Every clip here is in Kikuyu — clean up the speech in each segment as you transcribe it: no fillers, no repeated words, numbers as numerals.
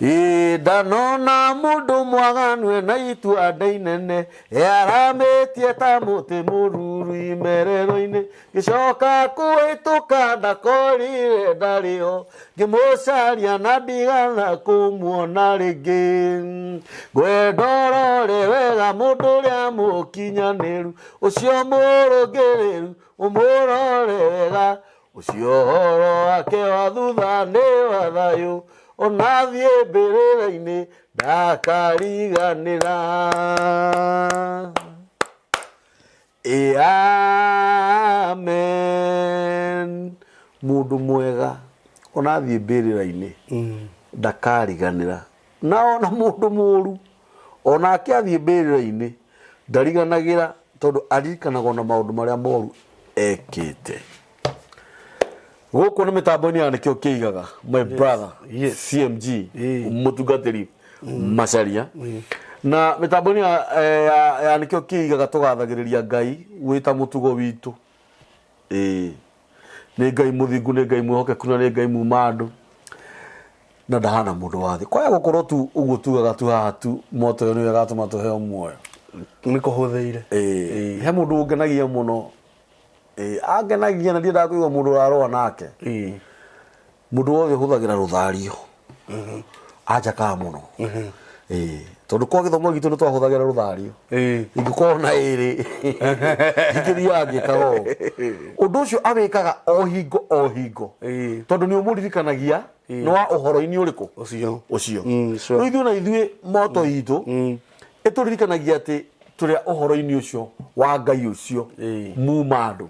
Ĩ ndanona mũndũ mwaganu ena itua nda inene Earamĩtie ta mũtĩ mũruru imerero-inĩ Ngĩcoka kũhĩtũka ndakorire ndarĩ ho Ngĩmũcaria na ndigana kũmuona rĩngĩ Ngwenda ũrore wega mũndũ ũrĩa mũkinyanĩru Ũcio mũrũngĩrĩru ũmũrore wega Ũcio ũhoro wake wa thutha nĩ wa thayũ Ona athiĩ mbĩrĩra-inĩ ndakariganĩra. Ĩ amen. Mũndũ mwega ona athiĩ mbĩrĩra-inĩ ndakariganĩra. Na ona mũndũ mũru onake athiĩ mbĩrĩra-inĩ ndariganagĩra tondũ aririkanagwo na maũndũ marĩa moru ekĩte. Gũkũ nĩ mĩtambo-inĩ ya nĩkĩo kĩigaga my brother CMG mũtungatĩri Macharia na mĩtambo-inĩ ya, eh, ya, ya nĩkĩo kĩigaga tũgathagĩrĩria Ngai wĩ ta mũtugo witũ. Ĩĩ nĩ Ngai mũthingu, nĩ Ngai mwĩhokeku na nĩ Ngai muma andũ na ndahana mũndũ wa thĩ. Kwaya gũkorwo tu ũguo tugaga tu haha tu moto ĩyo nĩyo ĩgatũma tũheo muoyo. Nĩ kũhũthĩire. Ĩĩ he mũndũ ũngenagia mũno. Ĩĩ angenagia na ndiendaga kũigua mũndũ ũrarũa nake. Ĩĩ. Mũndũ wothe ũhũthagĩra rũthario anjakaga mũno. Ĩĩ tondũ kwa gĩthomo gitũ nĩ twahũthagĩra rũthario. Ĩĩ. Ingĩkorwo na ĩrĩ ingĩthiaga ngĩkaga ũũ. Ũndũ ũcio awĩkaga o hingo o hingo. Ĩĩ. Tondũ nĩ ũmũririkanagia nĩ wa ũhoro-inĩ ũrĩkũ Ũcio. ũcio. Sure. Rĩu ithuĩ na ithuĩ moto itũ ĩtũririkanagia atĩ tũrĩ a ũhoro-inĩ ũcio wa Ngai ũcio muma andũ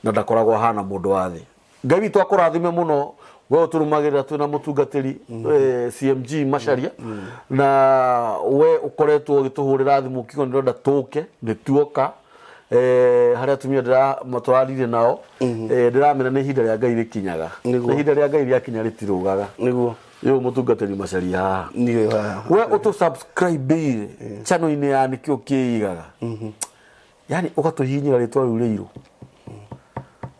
na ndakoragwo ahana mũndũ wa thĩ. Ngai witũ akũrathime mũno we ũtũrũmagĩrĩra twĩna mũtungatĩri CMG Macharia na we ũkoretwo ũgĩtũhũrĩra thimũ ũkiuga nĩ ũrenda tũke nĩ tuoka harĩa atumia tũrarire nao ndĩramera nĩ ihinda rĩa Ngai rĩkinyaga na ihinda rĩa Ngai rĩakinya rĩtirũgaga. Nĩguo. Yũ mũtungatĩri Macharia haha. Niĩ haha. We ũtũ subscribe channel-inĩ ya nĩkĩo kĩigaga. Yani ũgatũhihinyĩra rĩtwa rĩu rĩirũ.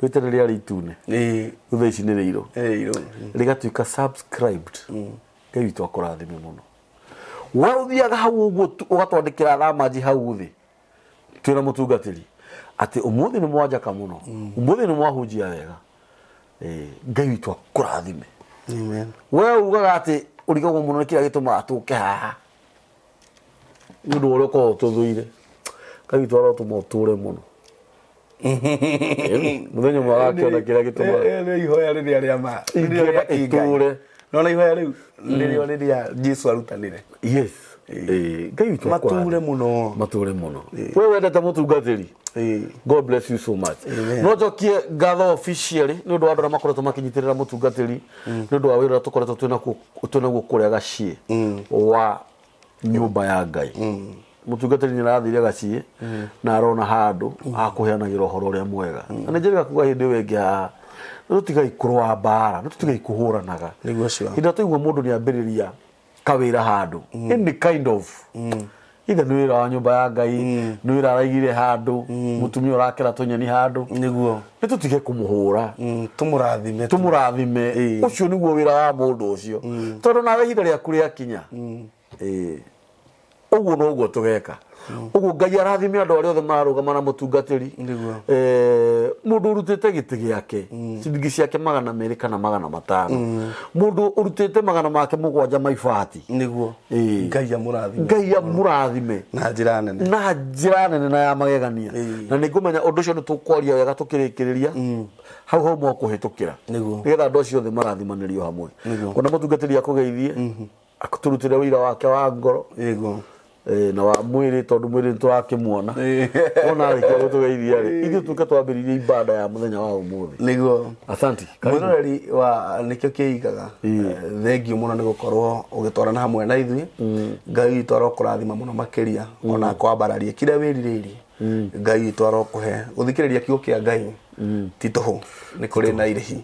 Rĩu tene rĩarĩ itune. Ĩĩ. Rĩu thaa ici nĩ rĩirũ. Rĩirũ. Rĩgatuĩka subscribed. Ngai witũ akũrathime mũno. We ũthiaga hau ũguo tu ũgatwandĩkĩra thamanji hau thĩ. Twĩna mũtungatĩri atĩ ũmũthĩ nĩ mwanjaka mũno. Ũmũthĩ nĩ mwahunjia wega. Ngai witũ akũrathime. Amen. We ugaga atĩ ũrigagwo mũno nĩ kĩrĩa gĩtũmaga tũke haha. Nĩ ũndũ wa ũrĩa ũkoragwo ũtũthũire. Ngai witũ arotũma ũtũre mũno. Mũthenya ũmwe agakĩona kĩrĩa gĩtũmaga. Nĩ ihoya rĩrĩa rĩa ma. Rĩrĩa rĩa kĩngai. Ĩtũre. Nona ihoya rĩu nĩrĩo rĩrĩa Jesu arutanire. Yes. Ngai witũ Matũre mũno. Matũre mũno. We wendete mũtungatĩri. God bless you so much. Amen. No njokie ngatho officially nĩ ũndũ wa andũ arĩa makoretwo makĩnyitĩrĩra mũtungatĩri nĩ ũndũ wa wĩra ũrĩa tũkoretwo twĩnaguo kũrĩa gaciĩ wa nyũmba ya Ngai. Mũtungatĩri nĩ arathire gaciĩ na arona handũ ha kũheanagĩra ũhoro ũrĩa mwega. Na nĩ njĩrĩga kuga hĩndĩ ĩyo ĩngĩ haha nĩ tũtigai kũrũa mbara, nĩ tũtigai kũhũranaga. Nĩguo sure. Hĩndĩ ĩrĩa twaigua mũndũ nĩ ambĩrĩria kawĩra handũ any kind of either nĩ wĩra wa nyũmba ya Ngai nĩ wĩra araigire handũ mũtumia ũrakera tũnyeni handũ Nĩguo. nĩ tũtige kũmũhũra Tũmũrathime. tũmũrathime ũcio nĩguo wĩra wa mũndũ ũcio tondũ nawe ihinda rĩaku rĩakinya ĩĩ, ũguo noguo tũgeka ũguo Ngai arathime andũ arĩa othe mararũgama na mũtungatĩri. Nĩguo. Mũndũ ũrutĩte gĩtĩ gĩake ciringi ciake 200 kana 500 mũndũ ũrutĩte 700 ma ibati. Nĩguo. Ĩĩ. Ngai amũrathime. Ngai amũrathime na njĩra nene. Na njĩra nene na ya magegania. Ĩĩ. Na nĩ ngũmenya ũndũ ũcio nĩ tũkwaria wega tũkĩrĩkĩrĩria hau hau mokũhĩtũkĩra. Nĩguo. Nĩgetha andũ acio othe marathimanĩrio hamwe. Nĩguo. Ona mũtungatĩri akũgeithie akũtũrutĩre ũira wake wa ngoro. Nĩguo. Na wa mwĩrĩ tondũ mwĩrĩ nĩ tũrakĩmuona. Wona arĩkia gũtũgeithia rĩ ithuĩ tũke twambĩrĩrie ibada ya mũthenya wa ũmũthĩ. Nĩguo. Asante. Karibu. Mwĩroreri wa nĩkĩo kĩigaga thengio mũno nĩ gũkorwo ũgĩtwarana hamwe na ithuĩ. Ngai witũ arokũrathima mũno makĩria ona akwambararie kĩrĩa wĩrirĩirie. Ngai witũ arokũhe gũthikĩrĩria kiugo kĩa Ngai ti tũhũ nĩ kũrĩ na irĩhi.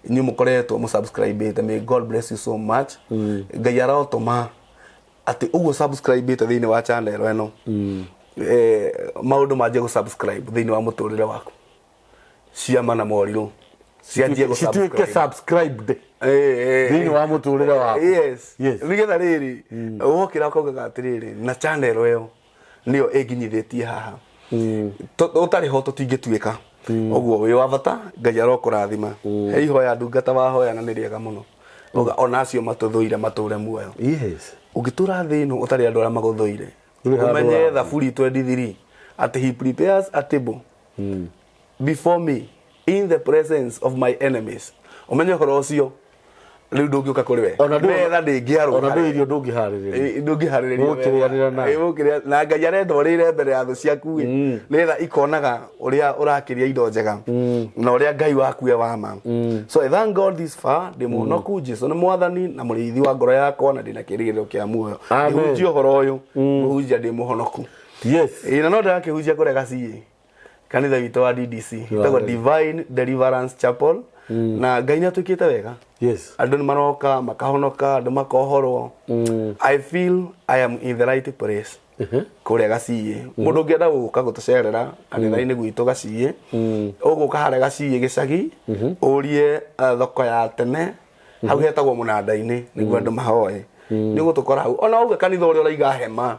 Inyuĩ mũkoretwo mũsubscribĩte, may God bless you so much. Ngai arotũma atĩ ũguo subscribĩte thĩinĩ wa channel ĩno maũndũ manjie gũ subscribe thĩinĩ wa mũtũrĩre waku, ciama na morirũ cianjie cituĩke gũ-subscribe. Subscribed. Thĩinĩ wa mũtũrĩre waku. Yes. Yes. Nĩgetha rĩrĩ wokĩra ũkaugaga atĩrĩrĩ, na channel ĩyo nĩyo ĩnginyithĩtie haha. Ũtarĩ ho tũtingĩtuĩka. Ũguo wĩ wa bata, Ngai arokũrathima. He ihoya ndungata wahoya na nĩ rĩega mũno. Uga ona acio matũthũire matũre muoyo. Yes. Ũngĩtũra thĩ ĩno ũtarĩ andũ arĩa magũthũire, Ndũrĩ handũ ũmenye ũrathiĩ. Thaburi 23 atĩ he prepares a table before me in the presence of my enemies. Ũmenye ũhoro ũcio rĩu ndũngĩũka kũrĩ we. Ona ndũ- Metha ndĩngĩarwo. Ona ndũ irio ndũngĩharĩrĩria. Ndũngĩharĩrĩria. Mũkĩrĩanĩra na. Na Ngai arenda ũrĩre mbere ya thũ ciaku ĩ, nĩgetha ikonaga ũrĩa ũrakĩria indo njega na ũrĩa Ngai waku e wa ma. So I thank God this far, ndĩ mũhonoku, Jesu nĩ mwathani na mũrĩithi wa ngoro yakwa na ndĩna kĩĩrĩgĩrĩro kĩa muoyo. Amen. Ngĩhunjia ũhoro ũyũ, ngũhunjia ndĩ mũhonoku. Yes. Ĩĩ, na no ndĩrakĩhunjia kũrĩa Gaciĩ, kanitha witũ wa DDC, ĩtagwo Divine Deliverance Chapel, na Ngai nĩ atwĩkĩte wega. Yes. Andũ nĩ maroka makahonoka, andũ makohorwo. I feel I am in the right place kũrĩa Gaciĩ. Mũndũ ũngĩenda gũka gũtũcerera kanitha-inĩ gwitũ Gaciĩ, ũgũka harĩa Gaciĩ gĩcagi, ũrie thoko ya tene, hau hetagwo mũnanda-inĩ nĩguo andũ mahoe. Nĩ ũgũtũkora hau. Ona wauga kanitha ũrĩa ũraiga hema,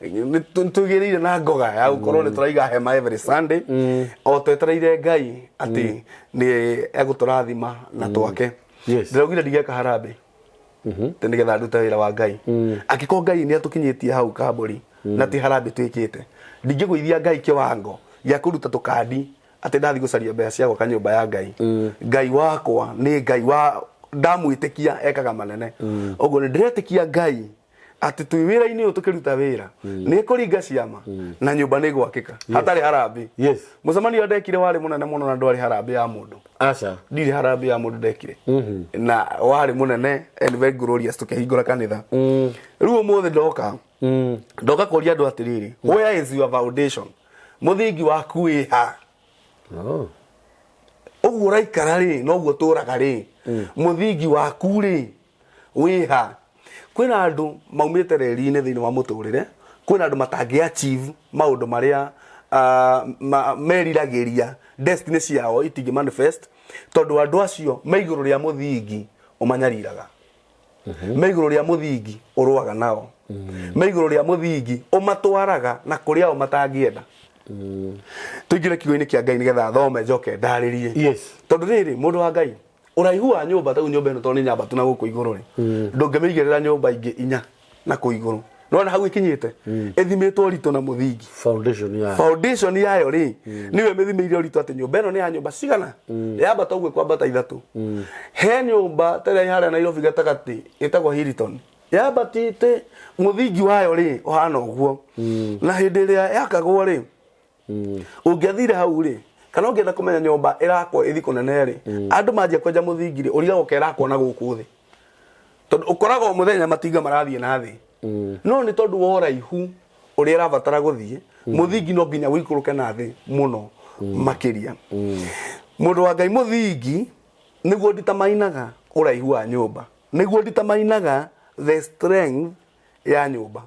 nĩ tũigĩrĩire na ngoga ya gũkorwo nĩ tũraiga hema every Sunday, o twetereire Ngai atĩ nĩ egũtũrathima na twake. Yes. Ndĩraugire ndigeka harambee atĩ nĩgetha ndute wĩra wa Ngai. Angĩkorwo Ngai nĩ atũkinyĩtie hau kambũri na ti harambee twĩkĩte, ndingĩgũithia Ngai kĩwango gĩa kũruta tũkandi atĩ ndathiĩ gũcaria mbeca cia gwaka nyũmba ya Ngai. Ngai wakwa nĩ Ngai wa ndamwĩtĩkia ekaga manene. Ũguo nĩ ndĩretĩkia Ngai atĩ twĩ wĩra-inĩ ũyũ tũkĩruta wĩra nĩ kũringa ciama na nyũmba nĩ gwakĩka hatarĩ harambĩ. Yes. Mũcemanio ũrĩa ndekire warĩ mũnene mũno na ndwarĩ harambĩ ya mũndũ. Aca. Ndirĩ harambĩ ya mũndũ ndekire, na warĩ mũnene and very glorious tũkĩhingũra kanitha. Rĩu ũmũthĩ ndoka kũria andũ atĩrĩrĩ, where is your foundation? Mũthingi waku wĩ ha? Oh. Ũguo ũraikara rĩ, noguo ũtũraga rĩ, mũthingi waku rĩ wĩ ha? Kwĩna andũ maumĩte reri-inĩ thĩinĩ wa mũtũrĩre, kwĩna andũ matangĩ achieve maũndũ marĩa meriragĩria, destiny ciao itingĩ manifest tondũ andũ acio me igũrũ rĩa mũthingi ũmanyariraga, me igũrũ rĩa mũthingi ũrũaga nao, me igũrũ rĩa mũthingi ũmatwaraga na kũrĩa o matangĩenda. Tũingĩre kiugo-inĩ kĩa Ngai nĩgetha thome njoke ndarĩrie. Yes. Tondũ rĩrĩ, mũndũ wa Ngai, ũraihu wa nyũmba ta nyũmba ĩno tondũ nĩ nyambatu na gũkũ igũrũ rĩ, ndũngĩmĩigĩrĩra nyũmba ingĩ inya na kũu igũrũ. Nĩwona hau ĩkinyĩte, ĩthimĩtwo ũritũ na mũthingi. Foundation yayo. Foundation yayo rĩ, nĩwe ĩmĩthimĩire ũritũ atĩ nyũmba ĩno nĩ ya nyũmba cigana, yambata ũguo ĩkwambata ithatũ. He nyũmba ta ĩrĩa ĩ harĩa Nairobi gatagatĩ ĩtagwo Hilton, yambatĩte mũthingi wayo rĩ ũhana ũguo, na hĩndĩ ĩrĩa yakagwo rĩ, ũngĩathire hau rĩ, kana ũngĩenda kũmenya nyũmba ĩrakwo ĩthi kũnene rĩ, andũ manjia kwenja mũthingi rĩ, ũrigagwo ka ĩrakwo na gũkũ thĩ, tondũ ũkoraga o mũthenya matinga marathiĩ na thĩ, no nĩ tondũ wa ũraihu ũrĩa ĩrabatara gũthiĩ, mũthingi no nginya ũikũrũke na thĩ mũno makĩria. Mũndũ wa Ngai, mũthingi nĩguo nditamainaga ũraihu wa nyũmba, nĩguo nditamainaga the strength ya nyũmba.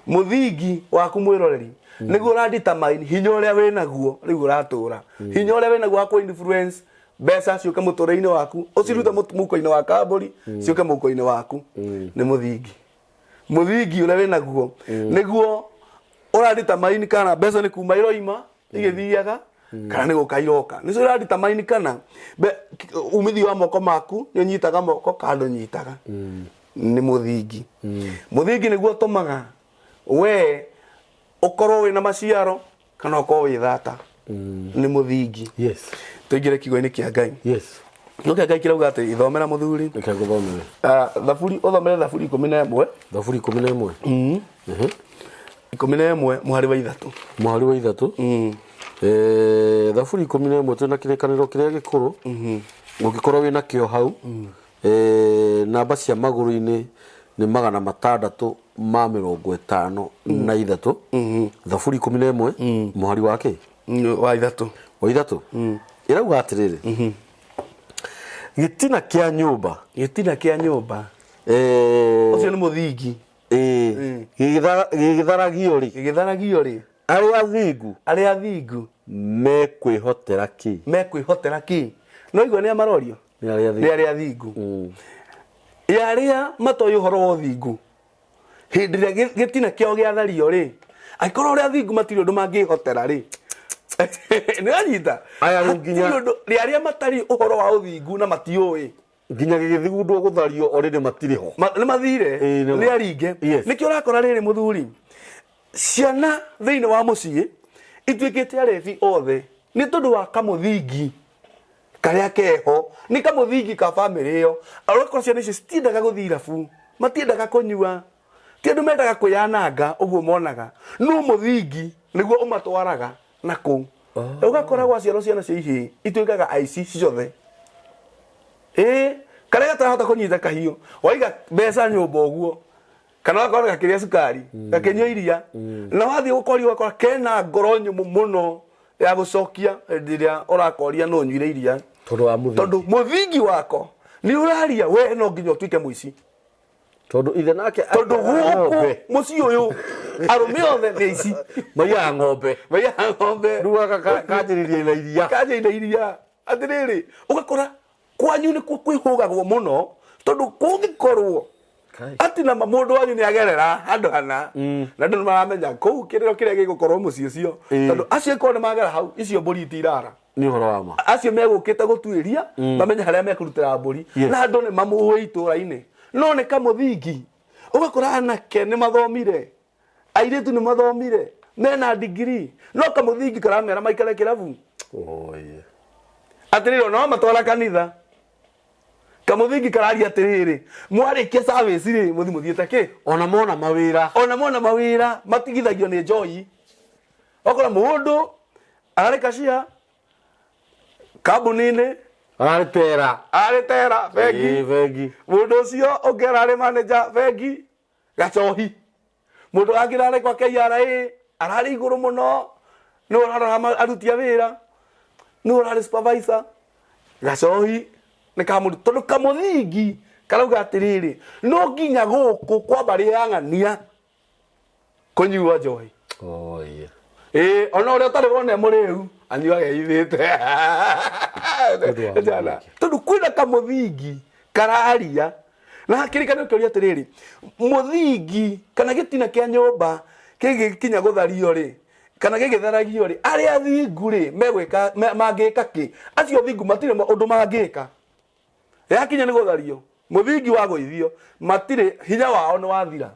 Mũthingi waku mwĩroreri nĩguo ũradetermine hinya ũrĩa wĩnaguo rĩu ũratũra, hinya ũrĩa wĩnaguo wa kũ influence mbeca ciũke mũtũrĩre-inĩ waku, ũcirute mũhuko-inĩ wa kambũri ciũke mũhuko-inĩ waku nĩ mũthingi. Mũthingi ũrĩa wĩnaguo nĩguo ũradetermine kana mbeca nĩ kuma iroima igĩthiaga kana nĩ gũka iroka. Nĩcio ũradetermine kana umithio wa moko maku nĩ ũnyitaga moko kana ndũnyitaga. Nĩ mũthingi. Mũthingi nĩguo ũtũmaga we ũkorwo wĩna maciaro kana ũkorwo wĩ thata. Nĩ mũthingi. Yes. Tũingĩre kiugo-inĩ kĩa Ngai. Yes. Kiugo kĩa Ngai kĩrauga atĩ ithomera mũthuri. Reke ngũthomere. Thaburi, ũthomere Thaburi 11. Thaburi 11. 11 mũhari wa 3. Mũhari wa 3. Thaburi 11 twĩna kĩrĩkanĩro kĩrĩa gĩkũrũ. Ũngĩkorwo wĩna kĩo hau, namba cia magũrũ-inĩ nĩ 653. Thaburi 11 mũhari wa kĩ? Wa 3. Wa 3. Ĩrauga atĩrĩrĩ, gĩtina kĩa nyũmba. Gĩtina kĩa nyũmba. Ũcio nĩ mũthingi. Gĩgĩtharagio rĩ. Gĩgĩtharagio rĩ. Arĩa athingu. Arĩa athingu. Mekwĩhotera kĩ? Mekwĩhotera kĩ? No igua nĩ amarorio? Nĩ arĩa nĩ arĩa athingu. Ya arĩa matoĩ ũhoro wa ũthingu, hĩndĩ ĩrĩa gĩtina kĩao gĩathario rĩ, angĩkorwo arĩa athingu matirĩ ũndũ mangĩhotera rĩ, nĩ wanyita? Aya rĩu nginya- Hatirĩ ũndũ, rĩ arĩa matarĩ ũhoro wa ũthingu na matiũĩ Nginya gĩgĩthigundwo gũthario already matirĩ ho. Nĩ mathire. Ĩĩ, nĩ ma. Nĩ aringe. Nĩkĩo ũrakora rĩrĩ mũthuri, ciana thĩinĩ wa mũciĩ ituĩkĩte arebi othe nĩ tondũ wa kamũthingi karĩa keho, nĩ kamũthingi ka bamĩrĩ ĩyo. Ũrakora ciana icio citiendaga gũthiĩ irabu, matiendaga kũnyua, ti andũ mendaga kwĩyananga ũguo monaga, no mũthingi nĩguo ũmatwaraga na kũu. Ũgakora gwaciarwo ciana cia ihĩĩ ituĩkaga aici ciothe. Ĩĩ, karĩa gatarahota kũnyita kahiũ, waiga mbeca nyũmba ũguo, kana ũgakora gakĩrĩa cukari, gakĩnyua iria, na wathiĩ gũkoria ũgakora kena ngoro nyũmũ mũno ya gũcokia hĩndĩ ĩrĩa ũrakoria nũ ũnyuire iria. Tondũ wa mũthingi. Tondũ mũthingi wako nĩ ũraria we no nginya ũtuĩke mũici. Tondũ ithe nake Tondũ aiyaga gũkũ ng'ombe. Mũciĩ ũyũ arũme othe nĩ aici. Maiyaga ng'ombe. Maiyaga ng'ombe. Rĩu gaka kanjĩrĩria na iria. Kanjĩrĩria na iria. Atĩrĩrĩ, ũgakora kwanyu nĩkuo kwĩhũgagwo mũno, tondũ kũngĩkorwo Kai. atĩ nama mũndũ wanyu nĩ agerera handũ hana, na andũ nĩ maramenya kũu kĩrĩro kĩrĩa gĩgũkorwo mũciĩ ũcio, tondũ acio ĩkorwo nĩ magera hau, icio mbũri itirara. Nĩ ũhoro wa ma. Acio megũkĩte gũtuĩria mamenye harĩa mekũrutĩra mbũri. Na andũ nĩ mamũĩ itũũra-inĩ, no nĩ kamũthingi. Ũgakora anake nĩ mathomire, airĩtu nĩ mathomire, mena degree, no kamũthingi karamera maikare kĩrabu. Oye. Atĩrĩrĩ, ona wamatwara kanitha, kamũthingi kararia atĩrĩrĩ, mwarĩkia service rĩ, mũthi mũthiĩte kĩ? Ona mona mawĩra. Ona mona mawĩra matigithagio nĩ njohi. Ũgakora mũndũ ararĩ cashier kambuni-inĩ, Ararĩ tera. Ararĩ tera bengi. Ĩĩ, bengi. Mũndũ ũcio ũngĩ ararĩ manager bengi, gacohi. Mũndũ wangĩ ararĩ kwa KRA, ararĩ igũrũ mũno, nĩwe ũrarora aruti a wĩra, nĩwe ũrarĩ supervisor, gacohi nĩ kamũndũ. Tondũ kamũthingi karauga atĩrĩrĩ, no nginya gũkũ kwa mbarĩ ya ng'ania kũnyuo njohi. Oh, yeah. Ĩĩ, ona ũrĩa ũtarĩ wona e mũrĩu anyuaga eithĩte. Ũndũ wa Jana. mũthingi. Tondũ kwĩna kamũthingi kararia na hakĩrĩkana ũkĩũria atĩrĩrĩ, mũthingi kana gĩtina kĩa nyũmba kĩgĩkinya gũthario rĩ, kana gĩgĩtharagio rĩ, arĩa athingu rĩ megwĩka, mangĩka kĩ? Acio athingu matirĩ ũndũ mangĩka. Yakinya nĩ gũthario, mũthingi wagũithio, matirĩ hinya wao nĩ wathira.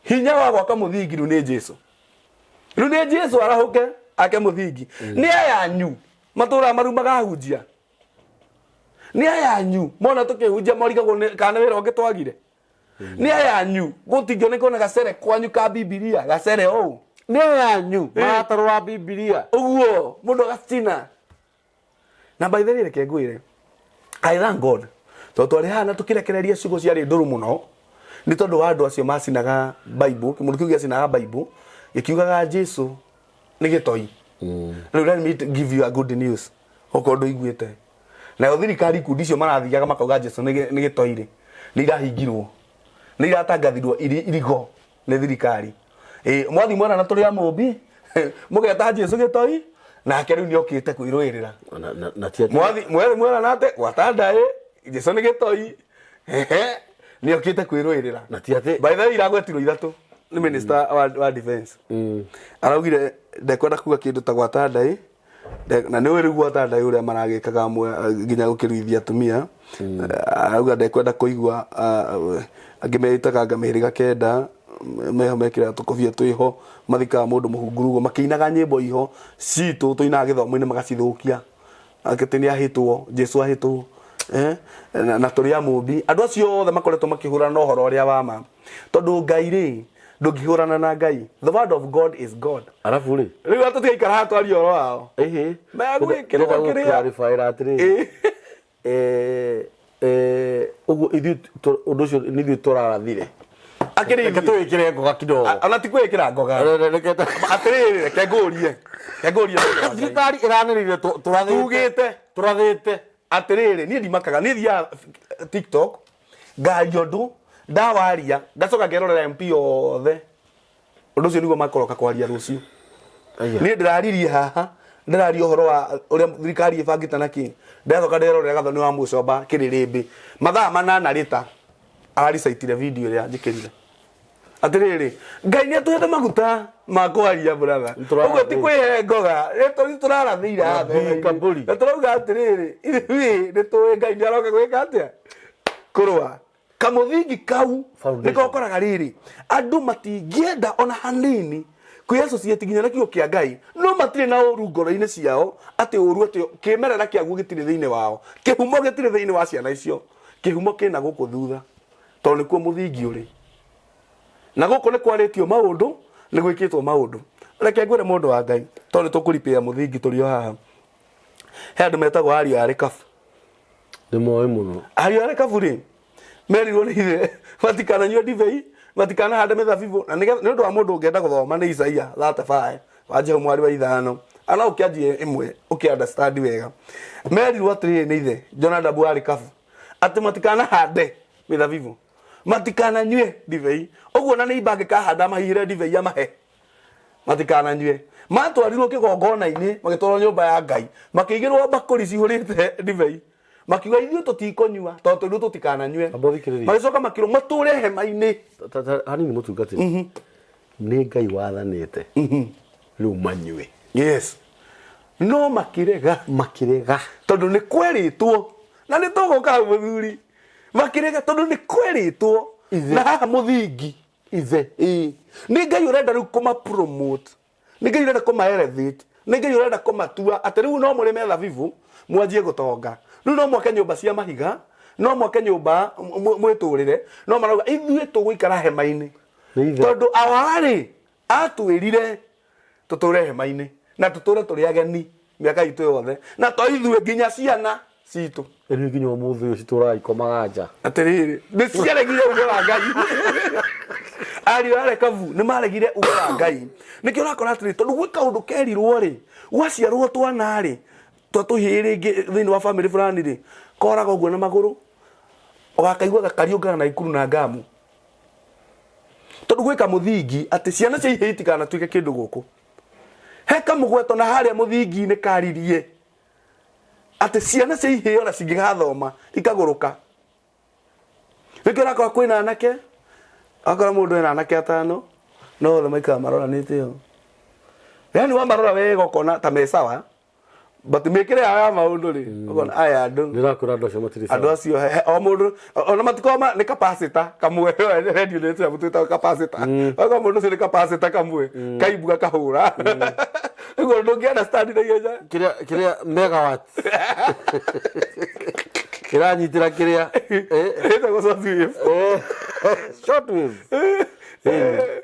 Hinya wa gwaka mũthingi rĩu nĩ Jesu. Rĩu nĩ Jesu arahũke ake mũthingi. Nĩ ayanyu matũraga marumaga ahunjia. Nĩ ayanyu mona tũkĩhunjia morigagwo kana nĩ wĩra ũngĩ twagire. Nĩ ayanyu gũtingĩoneka ona gacere kwanyu ka Bibilia, gacere ũũ. Nĩ ayanyu maratarũra Bibilia. Ũguo mũndũ agacina. Na by the way, reke ngwĩre, I thank God tondũ twarĩ haha na tũkĩrekereria ciugo ciarĩ ndũrũ mũno nĩ tondũ wa andũ acio macinaga Bible. Kĩmũndũ kĩu gĩacinaga Bible gĩkiugaga Jesu nĩ gĩtoi. Rĩu let me give you a good news okorwo ndũiguĩte. Nayo thirikari, ikundi icio marathiaga makauga Jesu nĩ gĩtoi rĩ, nĩ irahingirwo, nĩ iratangathirwo irigo nĩ thirikari. Ĩ mwathiĩ mwerana tũrĩ a mũmbi, mũgeta Jesu gĩtoi, nake rĩu nĩ okĩte kwĩrũĩrĩra. Na ti atĩ Mwathi mwerana atĩ gwata ndaĩ Jesu nĩ gĩtoi, ehe, nĩ okĩte kwĩrũĩrĩra. Na ti atĩ By the way, iragwetirwo ithatũ nĩ minister wa defense. Araugire ndekwenda kuga kĩndũ ta gwata ndaĩ, na nĩ ũĩ rĩu gwata ndaĩ ũrĩa maragĩkaga amwe, nginya gũkĩruithia atumia. Arauga ndekwenda kũigua, angĩ meĩtaga anga mĩhĩrĩga kenda meho mekĩraga tũkobia twĩho, mathikaga mũndũ mũhunguru ũguo makĩinaga nyĩmbo iho citũ tũinaga gĩthomo-inĩ, magacithũkia atĩ nĩ ahĩtwo Jesu ahĩtwo, na tũrĩ a mũmbi. Andũ acio othe makoretwo makĩhũrana na ũhoro ũrĩa wa ma, tondũ Ngai rĩ, ndũngĩhũrana na Ngai. The word of God is God. Arabu rĩ, Rĩu tũtigaikara haha twarie ũhoro wao. Ĩhĩ. Megwĩkĩrwo Ndĩrenda kĩrĩa. gũclarify atĩrĩrĩ. Ũguo ithuĩ ũndũ ũcio nĩ ithuĩ tũrarathire. Akĩrĩ Reke ithuĩ. tũwĩkĩre ngoga kidogo. Ona ti kwĩkĩra ngoga. Reke Atĩrĩrĩ, reke ngũrie, reke ngũrie mũndũ wa Ngai. Thirikari ĩranĩrĩire tũrathĩte. Tugĩte. Tũrathĩte. Atĩrĩrĩ, niĩ ndimakaga. Niĩ thiaga TikTok ngaria ũndũ, ndawaria ngacoka ngerorera MP othe, ũndũ ũcio nĩguo makoroka kwaria rũciũ. Aya. Niĩ ndĩraririe haha Ndĩraria ũhoro wa ũrĩa thirikari ĩbangĩte na kĩ. Ndĩracoka ndĩrerorera Gathoni wa Mũcomba kĩrĩrĩmbĩ. Mathaa manana rĩta araricaitire video ĩrĩa njĩkĩrire. Atĩrĩrĩ, Ngai nĩ atũhete maguta ma kwaria brother. Nĩtũrarathĩire. Ũguo ti kwĩhe ngoga, nĩ tũrarathĩire haha Nabii metha-inĩ. Kaburi. Na tũrauga atĩrĩrĩ, ithuĩ nĩ tũĩ Ngai nĩ aroka gwĩka atĩa? Kũrũa. Kamũthingi kau Foundation. nĩko ũkoraga rĩrĩ, andũ matingĩenda ona hanini kwĩ associate nginya na kiugo kĩa Ngai, no matirĩ na ũru ngoro-inĩ ciao, atĩ ũru atĩ kĩmerera kĩaguo gĩtirĩ thĩinĩ wao, kĩhumo gĩtirĩ thĩinĩ wa ciana icio, kĩhumo kĩna gũkũ thutha, tondũ nĩkuo mũthingi ũrĩ. Na gũkũ nĩ kwarĩtio maũndũ, nĩ gwĩkĩtwo maũndũ. Reke ngwĩre mũndũ wa Ngai, tondũ nĩ tũkũripĩa mũthingi tũrĩ o haha. He andũ metagwo ariũ a Rekabu. Nĩ moĩ mũno. Ariũ a Rekabu rĩ, merirwo nĩ ithe matikananyue ndibei, matikanahande mĩthabibũ, na nĩ ũndũ wa mũndũ ũngĩenda gũthoma nĩ Isaia 35 wa Jehu mwarĩ wa ithano, ana ũkĩanjie ĩmwe ũkĩ understand wega. Merirwo atĩrĩrĩ nĩ ithe Jonadabu wa Rekabu atĩ matikanahande mĩthabibũ, matikananyue ndibei, ũguo na nĩ angĩkahanda mahihĩre ndibei amahe matikananyue. Matwarirwo kĩgongona-inĩ, magĩtwarwo nyũmba ya Ngai, makĩigĩrwo mbakũri cihũrĩte ndibei, makiuga ithuĩ tũtikũnyua tondũ twerirwo tũtikananyue. Amba ũthikĩrĩrie. Magĩcoka makĩrwo matũre hema-inĩ. Hanini mũtungatĩri. Nĩ Ngai wathanĩte rĩu manyue. Yes. No makĩrega. Makĩrega. Tondũ nĩ kwerĩtwo na nĩ tũgũka hau mũthuri. Makĩrega tondũ nĩ kwerĩtwo na haha mũthingi. Ithe. Ĩĩ. Nĩ Ngai ũrenda rĩu kũma promote. Nĩ Ngai ũrenda kũma elevate. Nĩ Ngai ũrenda kũmatua atĩ rĩu no mũrĩme thabibũ mwanjie gũtonga. Rĩu no mwake nyũmba cia mahiga, no mwake nyũmba mwĩtũrĩre, no marauga ithuĩ tũgũikara hema-inĩ. Nĩ ithe. Tondũ awa-rĩ, atwĩrire tũtũre hema-inĩ na tũtũre tũrĩ ageni mĩaka itũ yothe na to ithuĩ nginya ciana citũ. Rĩu nginya ũmũthĩ ũyũ citũraga ikomaga nja. Atĩrĩrĩ, nĩ ciaregire uge wa Ngai. Ariũ a Rekabu nĩ maregire uge wa Ngai. Nĩkĩo ũrakora atĩrĩ, tondũ gwĩ kaũndũ kerirwo rĩ, gwaciarwo twana rĩ, twa tũhĩĩ rĩngĩ thĩinĩ wa bamĩrĩ fulani rĩ, koraga ũguo na magũrũ, ũgakaigua gakariũngaga na ikuru na ngamu. Tondũ gwĩ kamũthingi atĩ ciana cia ihĩĩ itikanatuĩke kĩndũ gũkũ. He kamũgweto na harĩa mũthingi-inĩ karirie atĩ ciana cia ihĩĩ ona cingĩgathoma ikagũrũka. Nĩkĩo ũrakora kwĩna anake, ũgakora mũndũ ena anake atano no othe maikaraga maroranĩte ũũ. Yaani wamarora wega ũkona ta me sawa but mĩkĩre yao ya maũndũ rĩ ũkona aya andũ Ndĩrakwĩra andũ acio matirĩ andũ sawa. acio o mũndũ ona matikoragwo nĩ kapacita kamwe redio nĩ tũnyamũ twĩtagwo kapacita ũgakora mũndũ ũcio nĩ kapacita kamwe kaibu gakahũra ũguo ndũngĩ understand na ihenya. Kĩrĩa kĩrĩa megawatt. Kĩranyitĩra kĩrĩa. Ĩtagwo short wave. Short wave.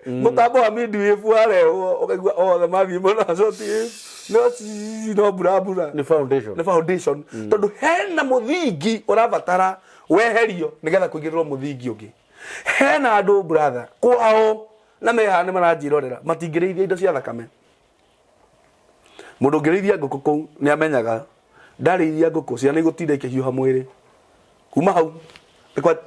Mũtambo wa mid wave warehwo ũkaigua othe mathiĩ mwena wa short wave no no mbura mbura. Nĩ foundation. Nĩ foundation tondũ hena mũthingi ũrabatara weherio nĩgetha kũingĩrĩrwo mũthingi ũngĩ. Hena andũ brother kwao na mehaha nĩ maranjĩrorera matingĩrĩithia indo cia thakame. Mũndũ ũngĩrĩithia ngũkũ kũu nĩ amenyaga ndarĩithia ngũkũ ciana igũtinda ikĩhiũha mwĩrĩ kuma hau.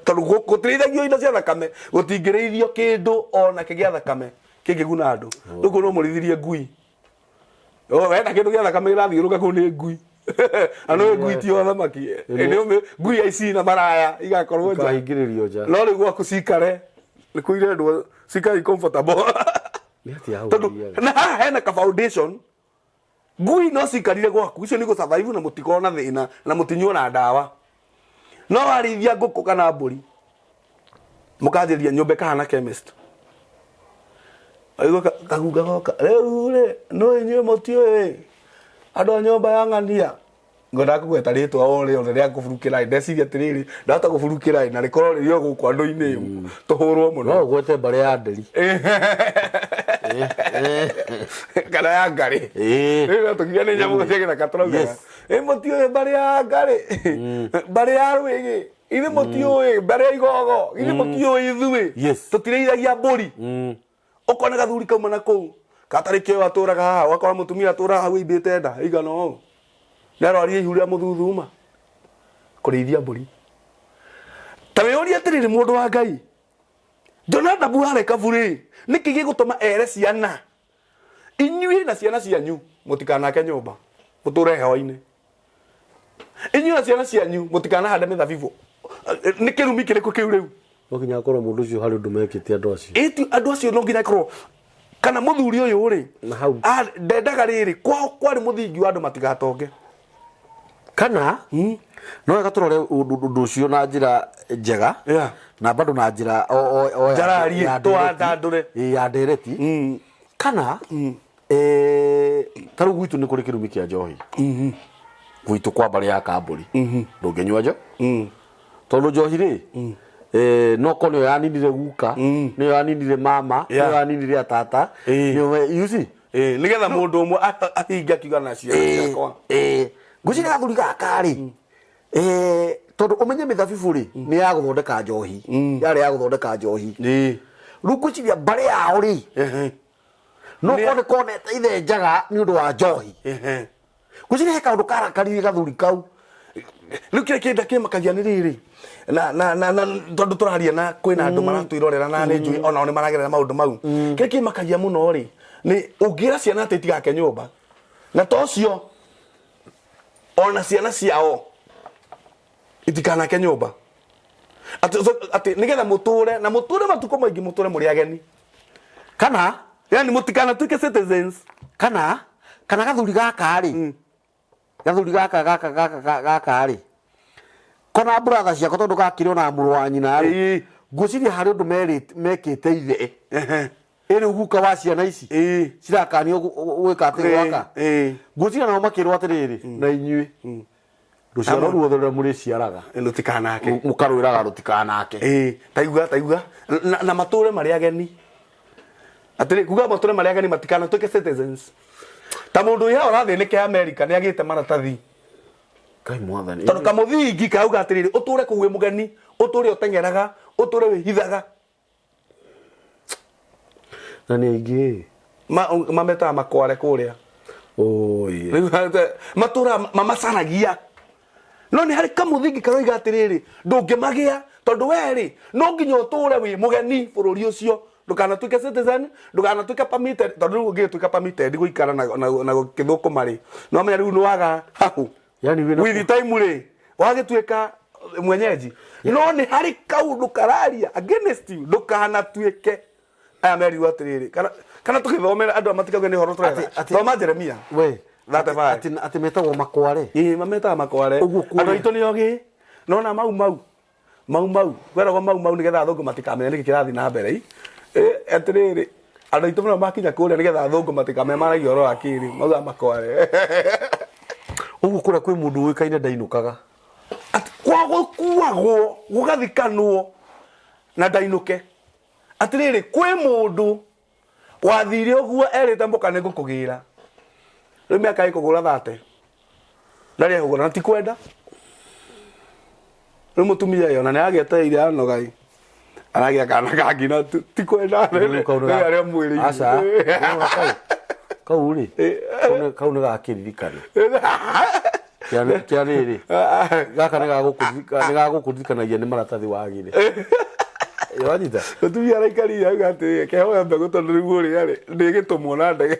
Tondũ gũtirĩithagio indo cia thakame, gũtingĩrĩithio kĩndũ ona kĩ gĩa thakame kĩngĩguna andũ. Rĩu kũu no mũrĩithirie ngui. Wenda kĩndũ gĩa thakame kĩrathiũrũka kũu nĩ ngui. Na nĩ ngui ti o thamaki. Ngui aici na maraya igakorwo nja. Ikahingĩrĩrio nja. No rĩu gwaku cikare nĩ kũu irendwo cikare comfortable. Nĩ atĩa hau Tondũ ũthiaga? na haha hena ka foundation ngui no cikarire gwaku icio nĩ gũ survive na mũtikona thĩna na mũtinyuo na ndawa. No warĩithia ngũkũ kana mbũri mũkanjĩria nyũmba ĩkahana chemist. Waigua kagunga goka rĩu rĩ no inyuĩ mũtiũĩ andũ a nyũmba ya ng'ania ngwendaga kũgweta rĩtwa o rĩothe rĩa kũburukĩra ĩ ndeciria atĩrĩrĩ ndahota kũburukĩra ĩ na rĩkorwo rĩrĩ o gũkũ andũ-inĩ tũhũrwo mũno. No ũgwete mbarĩ ya nderi. Kana ya ngarĩ. Rĩu no tũkiuga nĩ nyamũ cia gĩthaka tũraugaga. Ĩ mũtiũĩ mbarĩ ya ngarĩ, mbarĩ ya rwĩgĩ, ithuĩ mũtiũĩ mbarĩ ya igogo, ithuĩ mũtiũĩ ithuĩ. Tũtirĩithagia mbũri. Ũkona gathuri kauma na kũu gatarĩ kĩo atũraga haha, ũgakora mũtumia atũraga hau ĩimbĩte nda ĩigana ũũ, nĩ arwarire ihu rĩa mũthuthuma kũrĩithia mbũri. Ta wĩyũrie atĩrĩrĩ mũndũ wa Ngai, Jonadabu arĩ kaburi, nĩkĩ gĩgũtũma ere ciana inyuĩ na ciana cianyu mũtikanake nyũmba? Mũtũre heho-inĩ. Inyuĩ na ciana cianyu mũtikanahande mĩthabibũ. Nĩ kĩrumi kĩrĩkũ kĩu rĩu? No nginya akorwo mũndũ ũcio harĩ ũndũ mekĩte andũ acio. Ĩti andũ acio no nginya akorwo kana mũthuri ũyũ rĩ Na hau. ndendaga rĩrĩ kwao kwarĩ mũthingi wa andũ matigatonge. Kana no wega tũrore ũndũ ũndũ ũcio na njĩra njega Yeah. na bado na njĩra o ya- Njararie, ya ndereti. tũwandandũre. Ĩ, ya ndereti kana eh, ta rĩu gwitũ nĩ kũrĩ kĩrumi kĩa njohi gwitũ kwa mbarĩ ya kambũri ndũngĩnyua njo tondũ njohi rĩ eh, no korwo nĩyo yaninire guka nĩyo yaninire mama nĩyo yaninire atata nĩyo you see Ĩ, nĩgetha mũndũ ũmwe ahinge akiuga na ciana ciakwa. Ngwĩciria gathuri gaka rĩ eh, tondũ ũmenye mĩthabibũ rĩ nĩ ya gũthondeka njohi yarĩ ya gũthondeka njohi rĩu ngwĩciria mbarĩ yao rĩ no korwo nĩ konete ithe njaga nĩ ũndũ wa njohi ngwĩciria he kaũndũ karakaririe gathuri kau. Rĩu kĩrĩa kĩnda kĩmakagia nĩ rĩrĩ na tondũ tũraria na kwĩna andũ maratwĩrorera na nĩ njũĩ onao nĩ maragerera maũndũ mau. Kĩrĩa kĩmakagia mũno rĩ nĩ ũngĩra ciana atĩ itigake nyũmba na to ũcio ona ciana ciao itikanake nyũmba atĩ nĩgetha mũtũre na mũtũre matukũ maingĩ mũtũre mũrĩ ageni kana yani mũtikanatuĩke citizens. Kana gathuri gaka rĩ gathuri gaka gaka gaka gaka rĩ kona brother ciakwa tondũ gakĩrĩ ona mũrũ wa nyina rĩ ngwĩciria harĩ ũndũ mekĩte ithe ĩrĩ guka wa ciana ici cirakanio gwĩka atĩ gwaka ngwĩciria nao makĩrwo atĩrĩrĩ na inyuĩ rũciaro ruothe rũrĩa mũrĩciaraga rũtikanake mũkarwĩraga rũtikanake. Ĩĩ, taigua taigua na matũre marĩ ageni atĩrĩ kuga matũre marĩ ageni matikanatuĩke citizens ta mũndũ wĩ haha ũrathĩnĩke America nĩ agĩte maratathi. Ngai mwathani. Tondũ kamũthingi karauga atĩrĩrĩ ũtũre kũu wĩ mũgeni ũtũre ũteng'eraga ũtũre wĩhithaga. Na nĩ aingĩ mametaga makware kũrĩa. Oi. Rĩu matũraga mamacaragia no nĩ harĩ kamũthingi karoiga atĩrĩrĩ ndũngĩmagĩa tondũ we rĩ no nginya ũtũre wĩ mũgeni bũrũri ũcio ndũkanatuĩke citizen ndũkanatuĩke permitted tondũ rĩu ũngĩgĩtuĩka permitted gũikara na gũkĩthũkũma rĩ no menya rĩu nĩ waga hahũ. Yani wĩna with time rĩ wagĩtuĩka mwenyeji no nĩ harĩ kaũndũ kararia against you ndũkanatuĩke. Aya merirwo atĩrĩrĩ kana tũgĩthomera andũ aya matikauge nĩ ũhoro tũretha. Thoma Jeremia we 35. Atĩ metagwo makware. Ĩĩ mametaga makware. Ũguo andũ aitũ nĩ ogĩ nona mau mau mau mau kweragwo mau mau nĩgetha athũngũ matikamenya nĩkĩ kĩrathiĩ na mbere. Atĩrĩrĩ andũ aitũ mũno makinya kũrĩa nĩgetha athũngũ matikamenya maragia ũhoro wa kĩrĩ maugaga makware. Ũguo kũrĩa kwĩ mũndũ ũĩkaine ndainũkaga. Atĩ kwa gũkuagwo gũgathikanwo na ndainũke. Atĩrĩrĩ kwĩ mũndũ wathire ũguo erĩte mũka nĩ ngũkũgĩra rĩu mĩaka ĩkũgũra thate ndarĩ ehũgũra na ti kwenda rĩu mũtumia ĩyo na nĩ agĩetereire anoga ĩ aragĩa kana kangĩ na ti kwenda Rĩu kau nĩ rĩu arĩa mwĩrĩ Aca, nĩwona kau kau rĩ kau nĩ gakĩririkano kĩa rĩrĩ gaka nĩ gagũkũririkanagia nĩ maratathi wagire wanyita. Mũtumia araikarire auga atĩrĩ kehoya mbegũ tondũ rĩu ũrĩa rĩ ndĩgĩtũmwo na ndege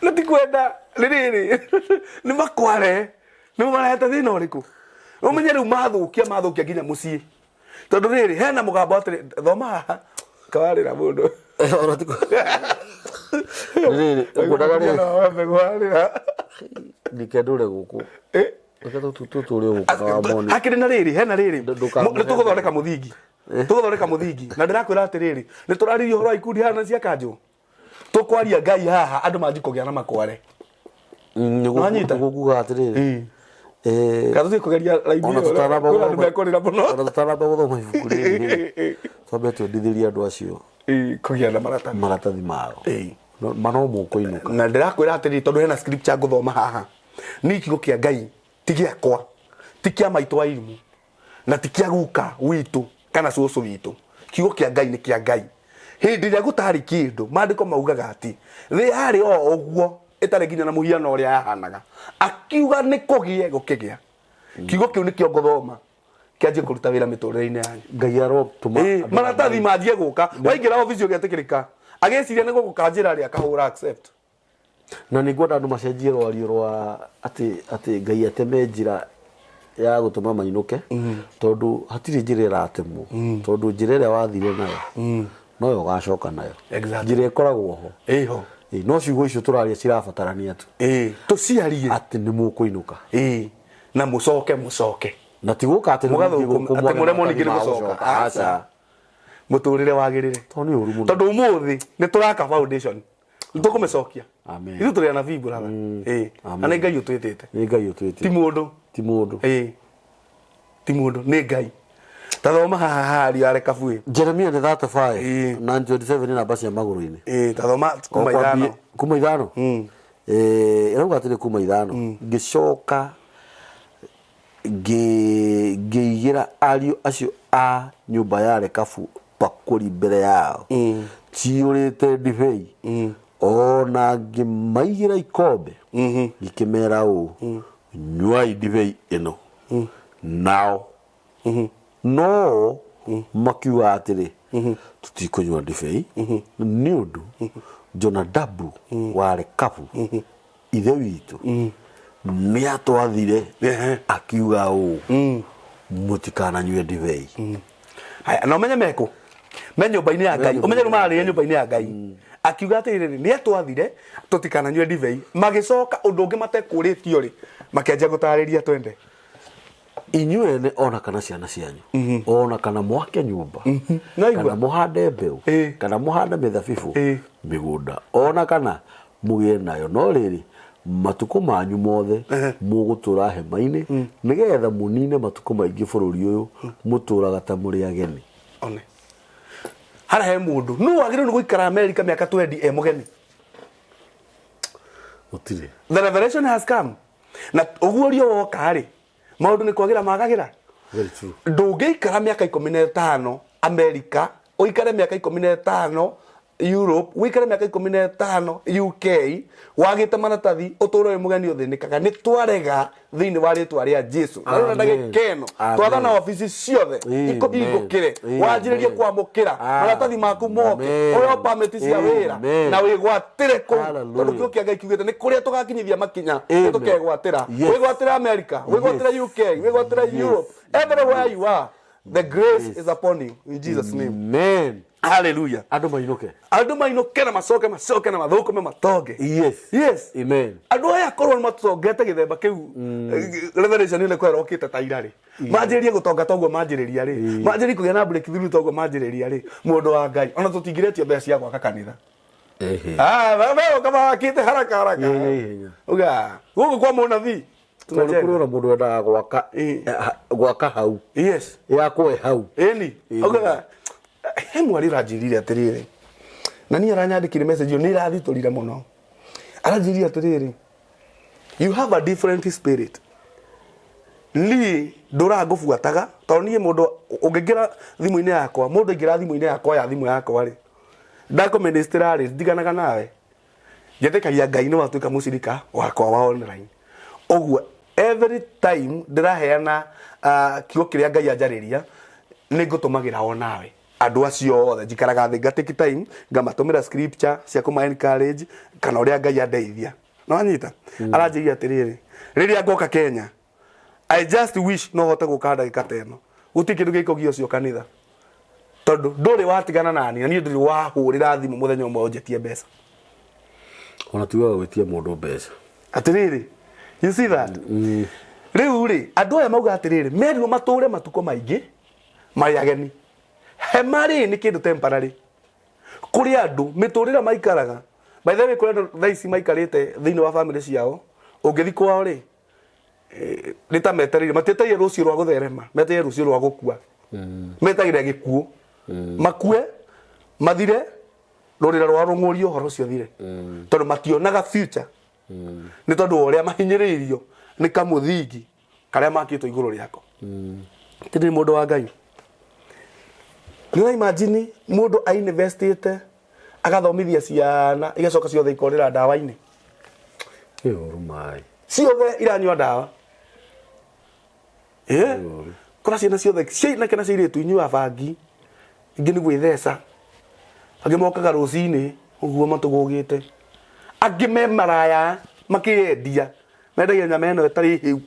na ti kwenda nĩ rĩrĩ nĩ makware nĩ marehete thĩna ũrĩkũ ũmenye rĩu mathũkia nginya mũciĩ tondũ rĩrĩ hena mũgambo atĩrĩ thoma haha kawarĩra mũndũ. Ona ti rĩrĩ ngwendaga rĩrĩ Mũtumia mbegũ warĩra. Ndikendũre gũkũ. Reke tũtũre gũkũ na wamoni. Hakĩrĩ na rĩrĩ hena rĩrĩ Ndũkamũhe nĩ tũgũthondeka mũthingi tũgũthondeka mũthingi na ndĩrakwĩra atĩrĩrĩ nĩ tũraririe ũhoro wa ikundi haha na cia kanjũ tũkwaria Ngai haha andũ manji kũgĩa na makware. Nĩwanyita? Nĩguo ngugaga atĩrĩrĩ kana tũthiĩ kũgeria raini ona ĩyo, tũtanamba kwĩna andũ gũthoma mekũrĩra mũno. Ona tũtanamba gũthoma ibuku rĩrĩ twambe twendithĩrie andũ acio Kũgĩa na maratathi maratathi mao. Ma no mũkũinũka. Na ndĩrakwĩra atĩrĩrĩ tondũ hena scripture ngũthoma haha niĩ kiugo kĩa Ngai ti gĩakwa ti kĩa maitũ wa irimũ na ti kĩa guka witũ kana cũcũ witũ. Kiugo kĩa Ngai nĩ kĩa Ngai. Hĩndĩ ĩrĩa gũtarĩ kĩndũ maandĩko maugaga atĩ thĩ yarĩ o ũguo ĩtarĩ nginya na mũhiano ũrĩa yahanaga akiuga nĩ kũgĩe gũkĩgĩa. Kiugo kĩu nĩkĩo ngũthoma kĩanjie kũruta wĩra mĩtũrĩre-inĩ yanyu. Ngai arotũma maratathi manjie gũka waingĩra obici ũgetĩkĩrĩka agĩciria nĩ gũgũkanjĩra rĩ akahũra accept. Na nĩ ngwenda andũ macenjie rwario rwa atĩ atĩ Ngai ateme njĩra ya gũtũma mainũke, tondũ hatirĩ njĩra ĩratemwo, tondũ njĩra ĩrĩa wathire nayo noyo ũgacoka nayo. Njĩra ĩkoragwo ho. Ĩho. Ĩ, no ciugo icio tũraria cirabatarania tu. Ĩĩ, tũciarie. Atĩ nĩ mũkũinũka. Ĩĩ, na mũcoke mũcoke. Na ti gũka atĩ nĩ Mũgathũkũma- mũthiĩ gũkũ atĩ mwage mũremwo ningĩ maratathi nĩ ma gũcoka. gũcoka. Aca. Aca. Mũtũrĩre wagĩrĩre. Tondũ nĩ ũru mũno. Tondũ ũmũthĩ nĩ tũraka foundation. Nĩ tũkũmĩcokia. Amen. Ithuĩ tũrĩ anabii brother. Ĩĩ. Na nĩ Ngai ũtwĩtĩte. Nĩ Ngai ũtwĩtĩte. Ti mũndũ. Ti mũndũ. Ĩĩ. Ti mũndũ, nĩ Ngai. Ta thoma haha haria arekabu ĩ. Jeremia nĩ 35 Ĩĩ. na 27 nĩ namba cia magũrũ-inĩ. Ĩĩ, ta thoma kuma O kwambie- ithano. Kuma ithano. Eh, ĩrauga atĩrĩ kuma ithano. Ngĩcoka ngĩ- ngĩigĩra ariũ acio a nyũmba ya Rekabu mbakũri mbere yao ciyũrĩte ndibei, o na ngĩmaigĩra ikombe, ngĩkĩmera ũũ, nyuai ndibei ĩno. Nao no makiuga atĩrĩ, tũtikũnyua ndibei, nĩ ũndũ Jonadabu wa Rekabu ithe witũ nĩatwathire akiuga ũũ, mũtikananyue ndibei. Haya, na ũmenye mekũ me nyũmba-inĩ ya Ngai, ũmenye rĩu mararĩire nyũmba-inĩ ya Ngai. Akiuga atĩrĩrĩ, nĩ atwathire tũtikananyue ndibei. Magĩcoka ũndũ ũngĩ matekũrĩtio rĩ, makĩanjia gũtarĩria twende. Inyuĩ ene ona kana ciana cianyu, ona kana mwake nyũmba, Naigua. kana mũhande mbeũ, kana mũhande mĩthabibũ mĩgũnda, ona kana mũgĩe nayo, no rĩrĩ, matukũ manyu mothe mũgũtũra hema-inĩ, nĩgetha mũnine matukũ maingĩ bũrũri ũyũ mũtũraga ta mũrĩ ageni. One. Harĩa he mũndũ nũ wagĩrĩirwo nĩ gũikara Amerika mĩaka 20 e mũgeni? Gũtirĩ. The revelation has come. Na ũguũrio woka rĩ, maũndũ nĩ kwagĩra magagĩra. Very true. Ndũngĩikara mĩaka 15 Amerika, ũikare mĩaka 15 Europe, ũikare mĩaka 15 UK, wagĩte maratathi, ũtũũre wĩ mũgeni ũthĩnĩkaga. Nĩ twarega thĩinĩ wa rĩtwa rĩa Jesu. Na rĩu na Amen. ndagĩka ĩno, Amen. twathana obici ciothe Amen. ikũhingũkĩre, Amen. wanjĩrĩrie kwamũkĩra maratathi maku moke, Amen. ũheo permit cia wĩra, Amen. na wĩgwatĩre kũu. Hallelujah. Tondũ kiugo kĩa Ngai kiugĩte nĩ kũrĩa tũgakinyithia makinya, nĩ Amen. tũkegwatĩra. Yes. Wĩgwatĩre America, wĩgwatĩre UK, wĩgwatĩre Europe, everywhere you are, the grace is upon you in Jesus name. Amen. Hallelujah. Andũ mainũke. Andũ mainũke na macoke macoke na mathũkũme matonge. Yes. Yes. Amen. Andũ aya korwo nĩ matongete gĩthemba kĩu, revelation ĩno ĩkorwo ĩrokĩte ta ira rĩ, manjĩrĩrie gũtonga toguo manjĩrĩria rĩ, manjĩrĩrie kũgĩa na breakthrough toguo manjĩrĩria rĩ, mũndũ wa Ngai ona tũtingĩretio mbeca cia gwaka kanitha. Ehe. Ah, wewe kama wakite haraka haraka. Ihenya, ihenya. Uga, gũkũ kwa mũnabii. Tondũ Tunajenga. kũrĩ ona mũndũ wendaga gwaka gwaka hau. Yes. Yakwo ĩ hau. Ĩni. Ugaga, he mwari ũranjĩrire atĩrĩrĩ, na niĩ aranyandĩkire message ĩyo nĩ ĩrathitũrire mũno. Aranjĩrire atĩrĩrĩ, you have a different spirit. Niĩ ndũraga ngũbuataga tondũ niĩ mũndũ ũngĩingĩra thimũ-inĩ yakwa, mũndũ aingĩra thimũ-inĩ yakwa ya thimũ yakwa rĩ, ndakũmĩnĩstĩra rĩ, ndiganaga nawe. Njĩtĩkagia Ngai nĩ watuĩka mũcirika wakwa wa online. Ũguo every time ndĩraheana kiugo kĩrĩa Ngai anjarĩria, nĩ ngũtũmagĩra o nawe. Andũ acio othe njikaraga thĩ nga take time ngamatũmĩra scripture cia kũma encourage kana ũrĩa Ngai andeithia. Nĩ wanyita? Aranjĩria atĩrĩrĩ, rĩrĩa ngoka Kenya, I just wish no hote gũka ndagĩka ta ĩno. Gũtirĩ kĩndũ gĩkũgia ũcio kanitha. Tondũ ndũrĩ watigana nani na niĩ ndũrĩ wahũrĩra thimũ mũthenya ũmwe ũnjĩtie mbeca. Ona ti wega gwĩtia mũndũ mbeca. Atĩrĩrĩ, you see that? Rĩu rĩ, andũ aya mauga atĩrĩrĩ, merirwo matũre matukũ maingĩ marĩ ageni. Hema rĩ nĩ kĩndũ temporary. Kũrĩ andũ mĩtũrĩre maikaraga. By the way, kũrĩ andũ thaa ici maikarĩte thĩinĩ wa family ciao, ũngĩthiĩ kwao rĩ, nĩ ta metereire, matietereire rũciũ rwa gũtherema, metereire rũciũ rwa gũkua. Metagĩrĩra gĩkuũ. Makue, mathire, rũrĩra rwao rũng'ũrie ũhoro ũcio ũthire. Tondũ mationaga future. Nĩ tondũ wa ũrĩa mahinyĩrĩirio nĩ kamũthingi karĩa makĩtwo igũrũ rĩako. Ti nĩ mũndũ wa Ngai. Nĩ ũra imagine mũndũ ainvestĩte agathomithia ciana igacoka ciothe ikorĩra ndawa-inĩ. Nĩ ũru maĩ. Ciothe iranyua ndawa. Kora ciana ciothe cianake na ciairĩtu inyuaga bangi, ingĩ nĩ gwĩtheca, angĩ mokaga rũcinĩ ũguo matũgũgĩte. Angĩ me maraya makĩyendia, mendagia nyama ĩno ĩtarĩ hĩu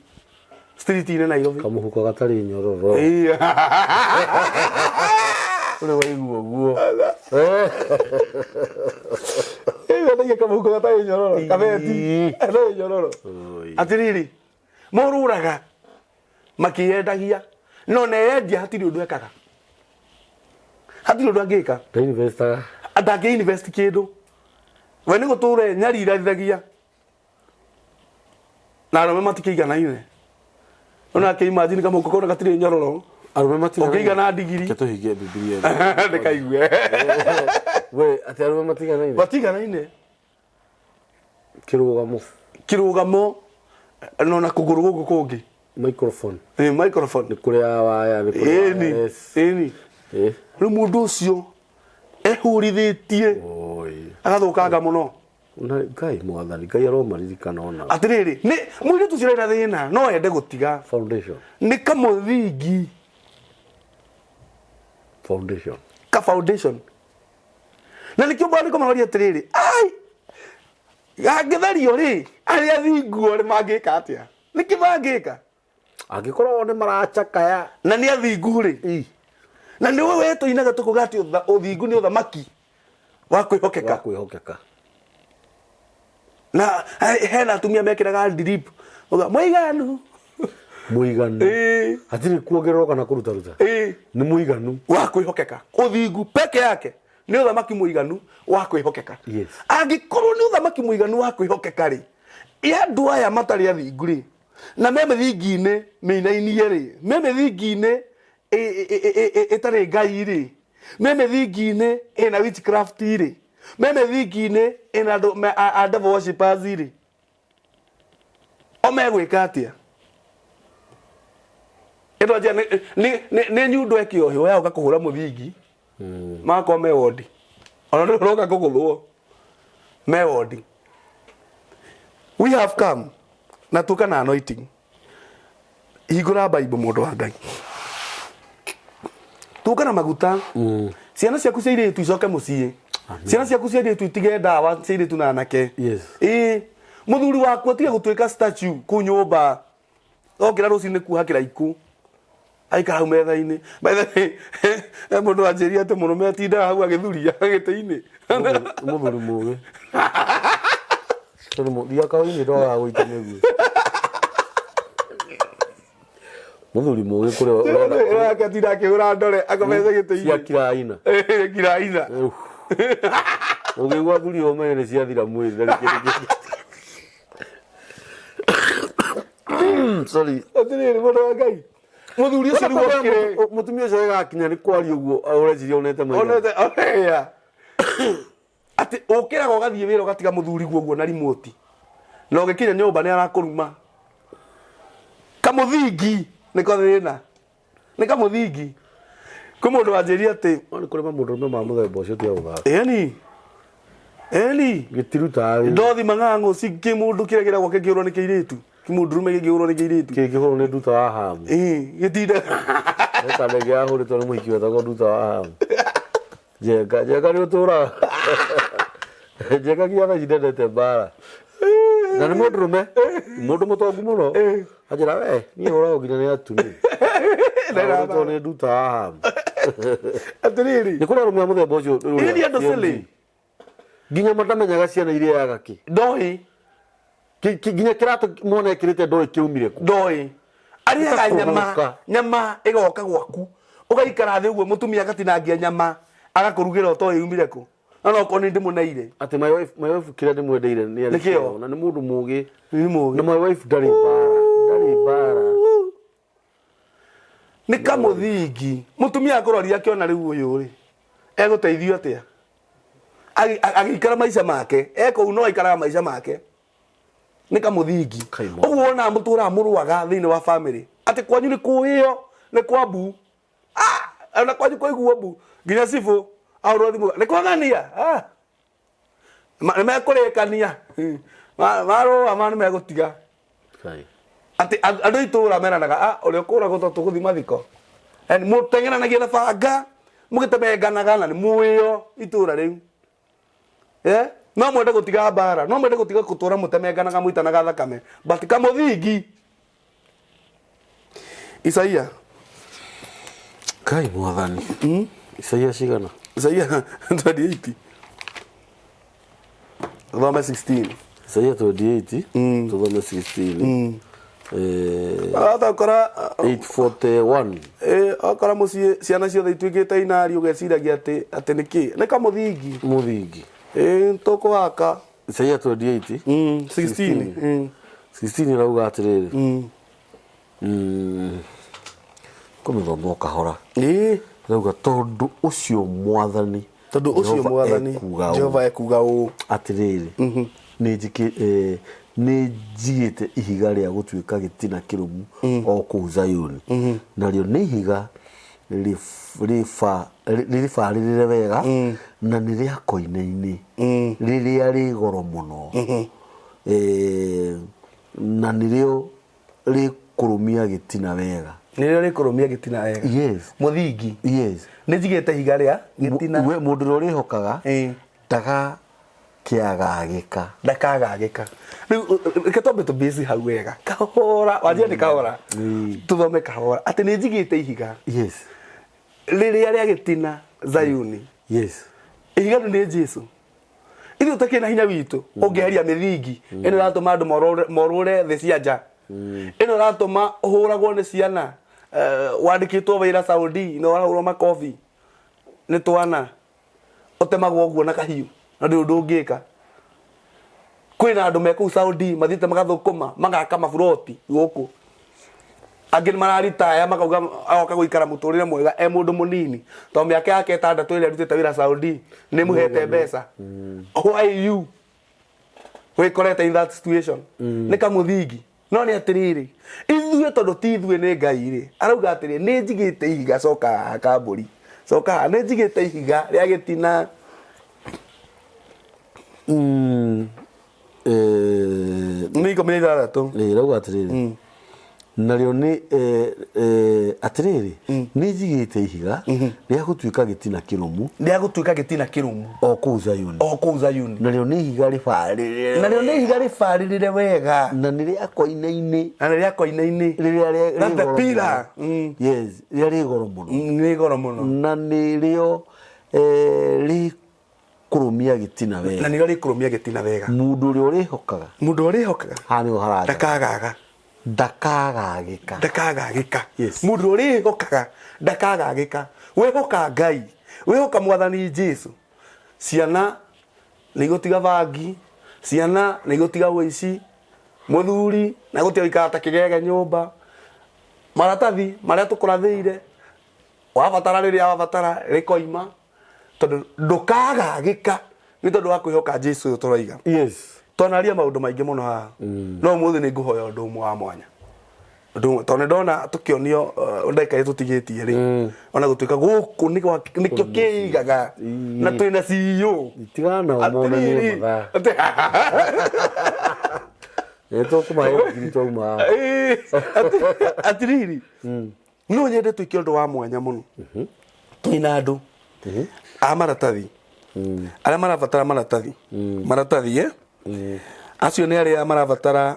street-inĩ Nairobi. Kamũhuko gatarĩ nyororo. Ĩĩ. Ũrĩ waigua ũguo. Ĩĩ, mendagia kamũhuko gatarĩ nyororo, kabeti Ĩĩ. gatarĩ nyororo. Oi. Atĩrĩrĩ, morũraga makĩyendagia, no neyendia hatirĩ ũndũ ekaga, hatirĩ ũndũ angĩka. Ndainvestaga. Ndangĩ invest kĩndũ, we nĩ gũtũra enyarirathagia na arũme matikĩiganaine. Ona akĩimagine kamũhuko kau na gatirĩ nyororo. Arũme matiganaine. Ũngĩigana ndigiri. Reke tũhingie Bibilia ĩno. Ndĩkaigue. We, atĩ arũme matiganaine. Matiganaine. Kĩrũgamo. Kĩrũgamo no na kũgũrũ gũkũ kũngĩ. Microphone. Ĩ, microphone. Nĩ kũrĩ ya waya, nĩ kũrĩ Ĩni. wireless. Ĩni. Ĩ. Rĩu mũndũ ũcio ehũrithĩtie Oi. agathũkanga mũno. Na Ngai mwathani, Ngai aromaririkana ona. Atĩrĩrĩ, nĩ mũirĩtu ũcio ũrĩ na thĩna no ende gũtiga. Foundation. Nĩ kamũthingi. Foundation. Ka foundation. Na nĩkĩo maandĩko maroria atĩrĩrĩ, ai gangĩtherio rĩ, arĩa athingu rĩ mangĩka atĩa? Nĩkĩ mangĩka? Angĩkorwo nĩ maracakaya. Na nĩ athingu rĩ. Na nĩ we tũinaga tũkuga atĩ ũthingu nĩ ũthamaki wa kwĩhokeka. Wa kwĩhokeka. Na hena atumia mekĩraga drip. Uga, mũiganu. Mũiganu. Ĩĩ. Hatirĩ kuongererwo kana kũrutaruta. Ĩĩ. Nĩ mũiganu. Wa kwĩhokeka. Ũthingu peke yake nĩ ũthamaki mũiganu wa kwĩhokeka. Yes. Angĩkorwo nĩ ũthamaki mũiganu wa kwĩhokeka rĩ, ĩ andũ aya matarĩ athingu rĩ, na me mĩthingi-inĩ mĩinainie rĩ, me mĩthingi-inĩ ĩtarĩ Ngai rĩ, me mĩthingi-inĩ ĩna witchcraft rĩ, me mĩthingi-inĩ ĩna andũ a devil worshippers rĩ, o megwĩka atĩa? Ĩno njĩra nĩ nyundo ĩkĩohwo ya gũka kũhũra mũthingi, magakorwo me wondi, ona ndũrĩ ũroka kũgũthwo, me wondi. We have come na tuka na anointing. Hingũra Bible mũndũ wa Ngai, tuka na maguta. Ciana ciaku cia irĩtu icoke mũciĩ, ciana ciaku cia irĩtu itige ndawa cia irĩtu na anake. Yes. Ĩĩ, mũthuri waku atige gũtuĩka statue kũu nyũmba, okĩra rũcinĩ kuha kĩraiku aikara hau metha-inĩ. By the way, he mũndũ wanjĩrire atĩ mũrũme atindaga hau agĩthuria gĩtĩ-inĩ. Mũthuri mũgĩ. Tondũ thiaga kaũinĩ ndwagaga gũita mĩguĩ. Mũthuri mũgĩ kũrĩa ũrenda Ĩrake atinda akĩhũra ndore akomete gĩtĩ-inĩ. Cia kiraina. Kiraina. Ũngĩigua thuri ũmenye nĩ ciathira mwĩrĩ na kĩndũ kĩngĩ. Sorry. Atĩrĩrĩ mũndũ wa Ngai, mũthuri ũcio rĩu okĩre. Mũtumia ũcio agakinya nĩ kwaria ũguo ũreciria onete maitho. Onete oneya atĩ ũkĩraga ũgathiĩ wĩra ũgatiga mũthuri guo ũguo na remote, na ũgĩkinya nyũmba nĩ arakũruma. Kamũthingi nĩko thĩna, nĩ kamũthingi. Kwĩ mũndũ wanjĩrire atĩ No nĩ kũrĩ mamũndũrũme ma mũthemba ũcio tiga gũthaka. Ĩni ĩni. Gĩtirutaga wĩra. Ndothi mang'ang'ũ ci kĩmũndũ kĩrĩa kĩragwo kĩngĩũrwo nĩ kĩirĩtu, kĩmũndũrũme kĩngĩũrwo nĩ kĩirĩtu. Kĩngĩhũrwo nĩ nduta wa hamu. Ĩĩ, gĩtinda. Nĩ kandenge yahũrĩtwo nĩ mũhiki wetagwo nduta wa hamu. Njenga, njenga nĩ ũtũraga. Njenga nginya thaa ici ndendete mbara. Na nĩ mũndũrũme, mũndũ mũtongu mũno. Anjĩra we, niĩ hũragwo nginya nĩ atumia. Ahũrĩtwo nĩ nduta wa hamu. Atĩrĩrĩ. Nĩ kũrĩ arũme a mũthemba ũcio. Ĩĩ, nĩ andũ silly. Nginya matamenyaga ciana irĩaga kĩ. Ndoĩ. Nginya kĩratũ mwana ekĩrĩte ndoĩ kĩaumire kũ. Ndoĩ. Arĩaga nyama, Gũka. nyama ĩgoka gwaku, ũgaikara thĩ ũguo, mũtumia agatinangia nyama agakũrugĩra ũtoĩ yumire kũ, no no okorwo nĩ ndĩmũneire. Atĩ my wife kĩrĩa ndĩmwendeire nĩ arĩ Nĩ kĩo? kĩo, na nĩ mũndũ mũgĩ. Nĩ mũgĩ. Na my wife ndarĩ mbara, ndarĩ mbara. Nĩ kamũthingi. Mũtumia akũroria akĩona rĩu ũyũ rĩ, egũteithio atĩa? Agĩikara maica make, e kũu no aikaraga maica make. Nĩ kamũthingi. Kaimũ. Ũguo wonaga mũtũraga mũrũaga thĩinĩ wa family. Atĩ kwanyu nĩ kũĩo, nĩ kwa mbu. Ona kwanyu kwaiguo mbu. Nginya cibũ, ahũrwo thimũ, nĩ kwagania. Nĩ mekũrĩkania. Marũa ma nĩ megũtiga. Kai. Atĩ andũ a itũũra meranaga, ũrĩa ũkũragwo to tũgũthiĩ mathiko. Yaani mũteng'eranagia na banga, mũgĩtemenganaga na nĩ mũĩo itũũra rĩu. No mwende gũtiga mbara, no mwende gũtiga gũtũra mũtemenganaga mũitanaga thakame, but kamũthingi. Isaia. Kai mwathani. Isaia cigana? Isaia 28. Thome 16. Isaia 28. Tuthome 16. Eh, Atakora 841. eh akora muciĩ ciana ciothe ituĩkĩte inari ũgeciragia atĩ atĩ nĩkĩ nĩ kamũthingi. Mũthingi. Ĩĩ tũkũhaka. Isaia 28. 16. 16 ĩrauga atĩrĩrĩ. Kũmĩthoma o kahora. Ĩĩ. Ĩrauga tondũ ũcio mwathani Tondũ ũcio Jehova mwathani ekuuga ũũ, Jehova ekuuga ũũ. atĩrĩrĩ nĩ njigĩte ihiga rĩa gũtuĩka gĩtina kĩrũmu o kũu Zayuni, narĩo nĩ ihiga rĩbarĩrĩre wega na nĩ rĩa koine-inĩ rĩrĩa rĩ goro mũno, na nĩrĩo rĩkũrũmia gĩtina wega. Nĩrĩo rĩkũrũmia gĩtina wega. Yes. Mũthingi. Yes. Nĩ njigĩte ihiga rĩa gĩtina. We mũndũ ũrĩa ũrĩhokaga ndagakĩagagĩka. Ndakagagĩka. Rĩu reke twambe tũbĩci hau wega. Kahora, wanjia nĩ kahora. Tũthome kahora. Atĩ nĩ njigĩte ihiga. Yes. Rĩrĩa rĩa gĩtina Zayuni. Yes. Ihiga rĩu nĩ Jesu. Ithuĩ tũtakĩrĩ na hinya witũ ũngĩeheria mĩthingi ĩno ĩratũma andũ morũre thĩ cia nja, ĩno ĩratũma ũhũragwo nĩ ciana, wandĩkĩtwo wĩra Saudi na ũrahũrwo makobi nĩ twana, ũtemagwo ũguo na kahiũ na ndũrĩ ũndũ ũngĩka. Kwĩna andũ me kũu Saudi mathiĩte magathũkũma magaka maburoti gũkũ, angĩ nĩ mararitaya makauga agoka gũikara mũtũrĩre mwega e mũndũ mũnini tondũ mĩaka yake ĩtandatũ ĩrĩa arutĩte wĩra Saudi nĩ mũhete mbeca. Why you wĩkorete in that situation? Nĩ kamũthingi. No nĩ atĩrĩrĩ, ithuĩ tondũ ti ithuĩ nĩ Ngai rĩ, arauga atĩrĩ, nĩ njigĩte ihiga, coka haha kambũri, coka haha, nĩ njigĩte ihiga rĩa gĩtina. Nĩ 16. Ĩrauga atĩrĩrĩ, narĩo nĩ atĩrĩrĩ, nĩ njigĩte ihiga rĩa gũtuĩka gĩtina kĩrũmu, rĩa gũtuĩka gĩtina kĩrũmu o kũu Zayuni, o kũu Zayuni, narĩo nĩ ihiga rĩbarĩrĩre, narĩo nĩ ihiga rĩbarĩrĩre wega, na nĩ rĩa koine-inĩ, na nĩ rĩa koine-inĩ, rĩrĩa rĩ That's the goro pillar. mũno. Yes, rĩrĩa rĩ goro mũno, nĩ goro mũno, na nĩrĩo rĩkũrũmia gĩtina wega, na nĩrĩo rĩkũrũmia gĩtina wega. Mũndũ ũrĩa ũrĩhokaga, mũndũ ũrĩa ũrĩhokaga, haha nĩho haranja, ndakagaga, ndakagagĩka, ndakagagĩka. Yes. Mũndũ ũrĩhokaga ndakagagĩka. Wĩhoka Ngai, wĩhoka Mwathani Jesu, ciana nĩ igũtiga bangi, ciana nĩ igũtiga ũici, mũthuri na gũtiga gũikara ta kĩgege nyũmba, maratathi marĩa tũkũrathĩire wabatara rĩrĩa wabatara rĩkoima, tondũ ndũkagagĩka nĩ tondũ wa kwĩhoka Jesu ũyũ tũroiga. Yes. Twanaria maũndũ maingĩ mũno haha, no ũmũthĩ nĩ ngũhoya ũndũ ũmwe wa mwanya, ũndũ ũmwe, tondũ nĩ ndona tũkĩonio ndagĩka ĩrĩa tũtigĩtie rĩ, ona gũtuĩka gũkũ nĩkĩo kĩigaga na twĩna CEO. Tigana nao monanie Atĩrĩrĩ, mathaa. Nĩ tũkũmahe ngiri twauma haha. Atĩrĩrĩ, no nyende twĩke ũndũ wa mwanya mũno. Twĩna andũ a maratathi arĩa marabatara maratathi, maratathi eh? Acio nĩ arĩa marabatara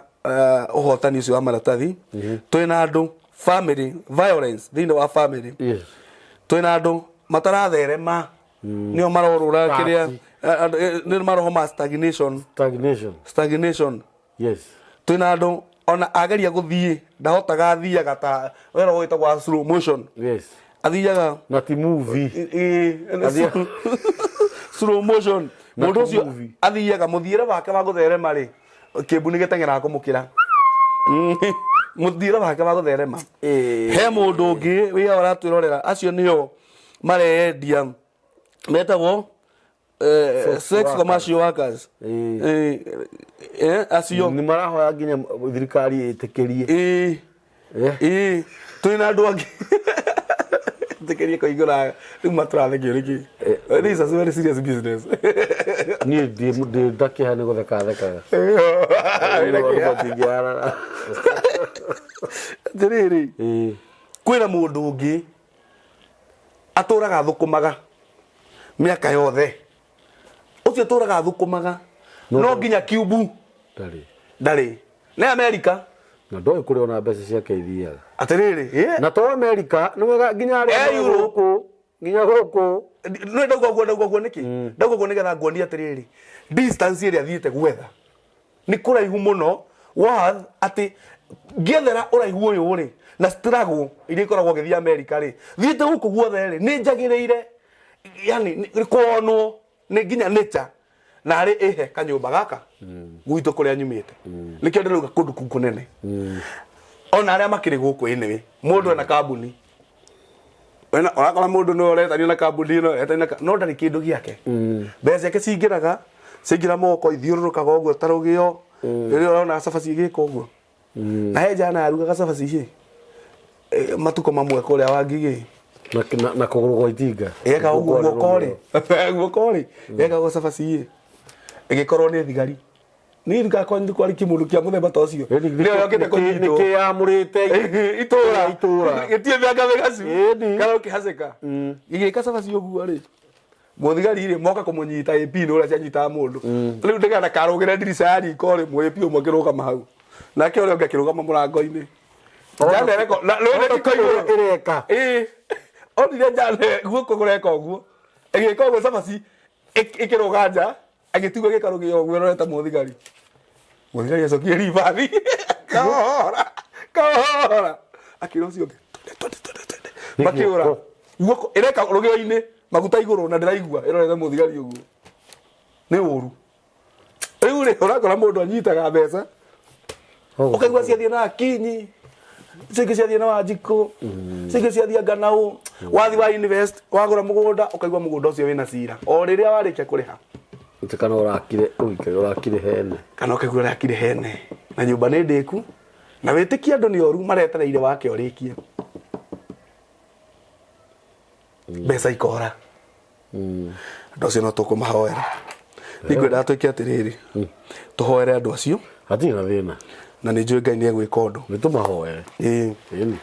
ũhotani ũcio wa maratathi. Twĩna andũ family violence thĩinĩ wa family. Yes. Twĩna andũ mataratherema, nĩo marorũra kĩrĩa andũ, nĩ maroho ma stagnation. Stagnation. Stagnation. Yes. Twĩna andũ ona ageria gũthiĩ ndahotaga, athiaga ta wera wĩtagwo wa slow motion. Yes. Athiaga na ti movie. Slow motion. Na Mũndũ ti ũcio movie. athiaga mũthiĩre wake wa gũtherema rĩ, kĩmbu nĩ gĩteng'eraga kũmũkĩra mũthiĩre wake wa gũtherema. He mũndũ ũngĩ wĩ hau aratwĩrorera, acio nĩo mareyendia metagwo Sex sex workers. Commercial workers. Acio nĩ marahoya nginya thirikari ĩtĩkĩrie. Ĩĩ, twĩna andũ angĩ tĩkĩrie kũingũra rĩu matũrathekio nĩkĩ? This is a very serious business. Niĩ ndĩ ndakĩha nĩ gũtheka thekaga. Wĩna Andũ kĩeha. matingĩarara. Atĩrĩrĩ, kwĩna mũndũ ũngĩ atũraga thũkũmaga mĩaka yothe, ũcio ũtũraga thũkũmaga No nginya kiumbu Ndarĩ. Ndarĩ nĩ Amerika. Na ndoĩ kũrĩa ona mbeca ciake ithiaga. Atĩrĩrĩ, ĩ? Na to Amerika, nĩ wega nginya arĩa Eh, Europe. gũkũ, nginya gũkũ. Nĩ ndauga ũguo, ndauga ũguo nĩkĩ? Ndauga ũguo nĩgetha nguonie atĩrĩrĩ, distance ĩrĩa athiĩte gwetha nĩ kũraihu mũno worth atĩ ngĩethera ũraihu ũyũ rĩ na struggle iria ikoragwo ngĩthiĩ Amerika rĩ, thiĩte gũkũ guothe rĩ, nĩ njagĩrĩire yani nĩ kuonwo nĩ nginya nature na arĩ ĩhe kanyũmba gaka gwitũ kũrĩa nyumĩte. Nĩkĩo ndĩrauga kũndũ kũu kũnene, ona arĩa makĩrĩ gũkũ. Anyway, mũndũ ena kambuni. Ũrakora mũndũ nĩwe ũretanio na kambuni ĩno, etanio na no ndarĩ kĩndũ gĩake. Mbeca ciake cingĩraga, ciaingĩra moko ithiũrũrũkaga ũguo ta rũgĩo. Rĩrĩa ũrona cabaci ĩgĩka ũguo, na he njana yarugaga cabaci ĩ matukũ mamwe kũrĩa wa Ngigĩ. Na kũgũrũ gwa itinga. Eka ũguo guoko rĩ, guoko rĩ, eka ũguo cabaci ĩ ĩgĩkorwo nĩ thigari. Niĩ ngakwa kwarĩ kĩmũndũ kĩa mũthemba ta ũcio nĩyo yokĩte kũnyitwo. Nĩkĩyamũrĩte itũra. Itũra. Gĩtirĩ mĩanga mĩgacu. Ĩni. Kana ũkĩhacĩka gĩgĩka cabaci ũguo rĩ, mũthigari rĩ moka kũmũnyita AP nĩ ũrĩa cianyitaga mũndũ rĩu ndĩgana karũgĩre ndirica ya riko rĩ, mũ AP ũmwe akĩrũgama hau nake ũrĩa ũngĩ akĩrũgama mũrango-inĩ. Njana ĩreka na rĩu nĩ riko igũrũ. Ĩreka. Ĩĩ, onire njana guoko kũreka ũguo, ĩgĩka ũguo cabaci ĩkĩrũga nja, agĩtigwo ĩgĩka rũgĩo ũguo ĩrorete mũthigari. Mũthigari acokirie ribathi kahora kahora, akĩra ũcio ũngĩ, "Twende, twende, twende, twende." Nĩ Makĩũra. guoko. Guoko ĩreka rũgĩo-inĩ maguta igũrũ na ndĩraigua ĩrorete mũthigari ũguo. Nĩ ũru. Rĩu rĩ, ũrakora mũndũ anyitaga mbeca, ũkaigua ciathiĩ na Akinyi, cingĩ ciathiĩ na Wanjikũ, cingĩ ciathiĩ anga na ũ. Wathi wa invest, wagũra mũgũnda, ũkaigua mũgũnda ũcio wĩna cira o rĩrĩa warĩkia kũrĩha. Atĩ kana ũrakire ũgĩkĩra ũrakire hene. Kana ũkaigua ũrakire hene na nyũmba nĩ ndĩku, na wĩtĩkie andũ nĩ oru, maretereire wake ũrĩkie, mbeca ikora. Andũ acio no tũkũmahoera. Nĩngwendaga twĩke atĩrĩrĩ, tũhoere andũ acio. Hatirĩ na thĩna. Na nĩ njũĩ Ngai nĩ egwĩka ũndũ. Nĩ tũmahoere. Ĩĩ. Ĩni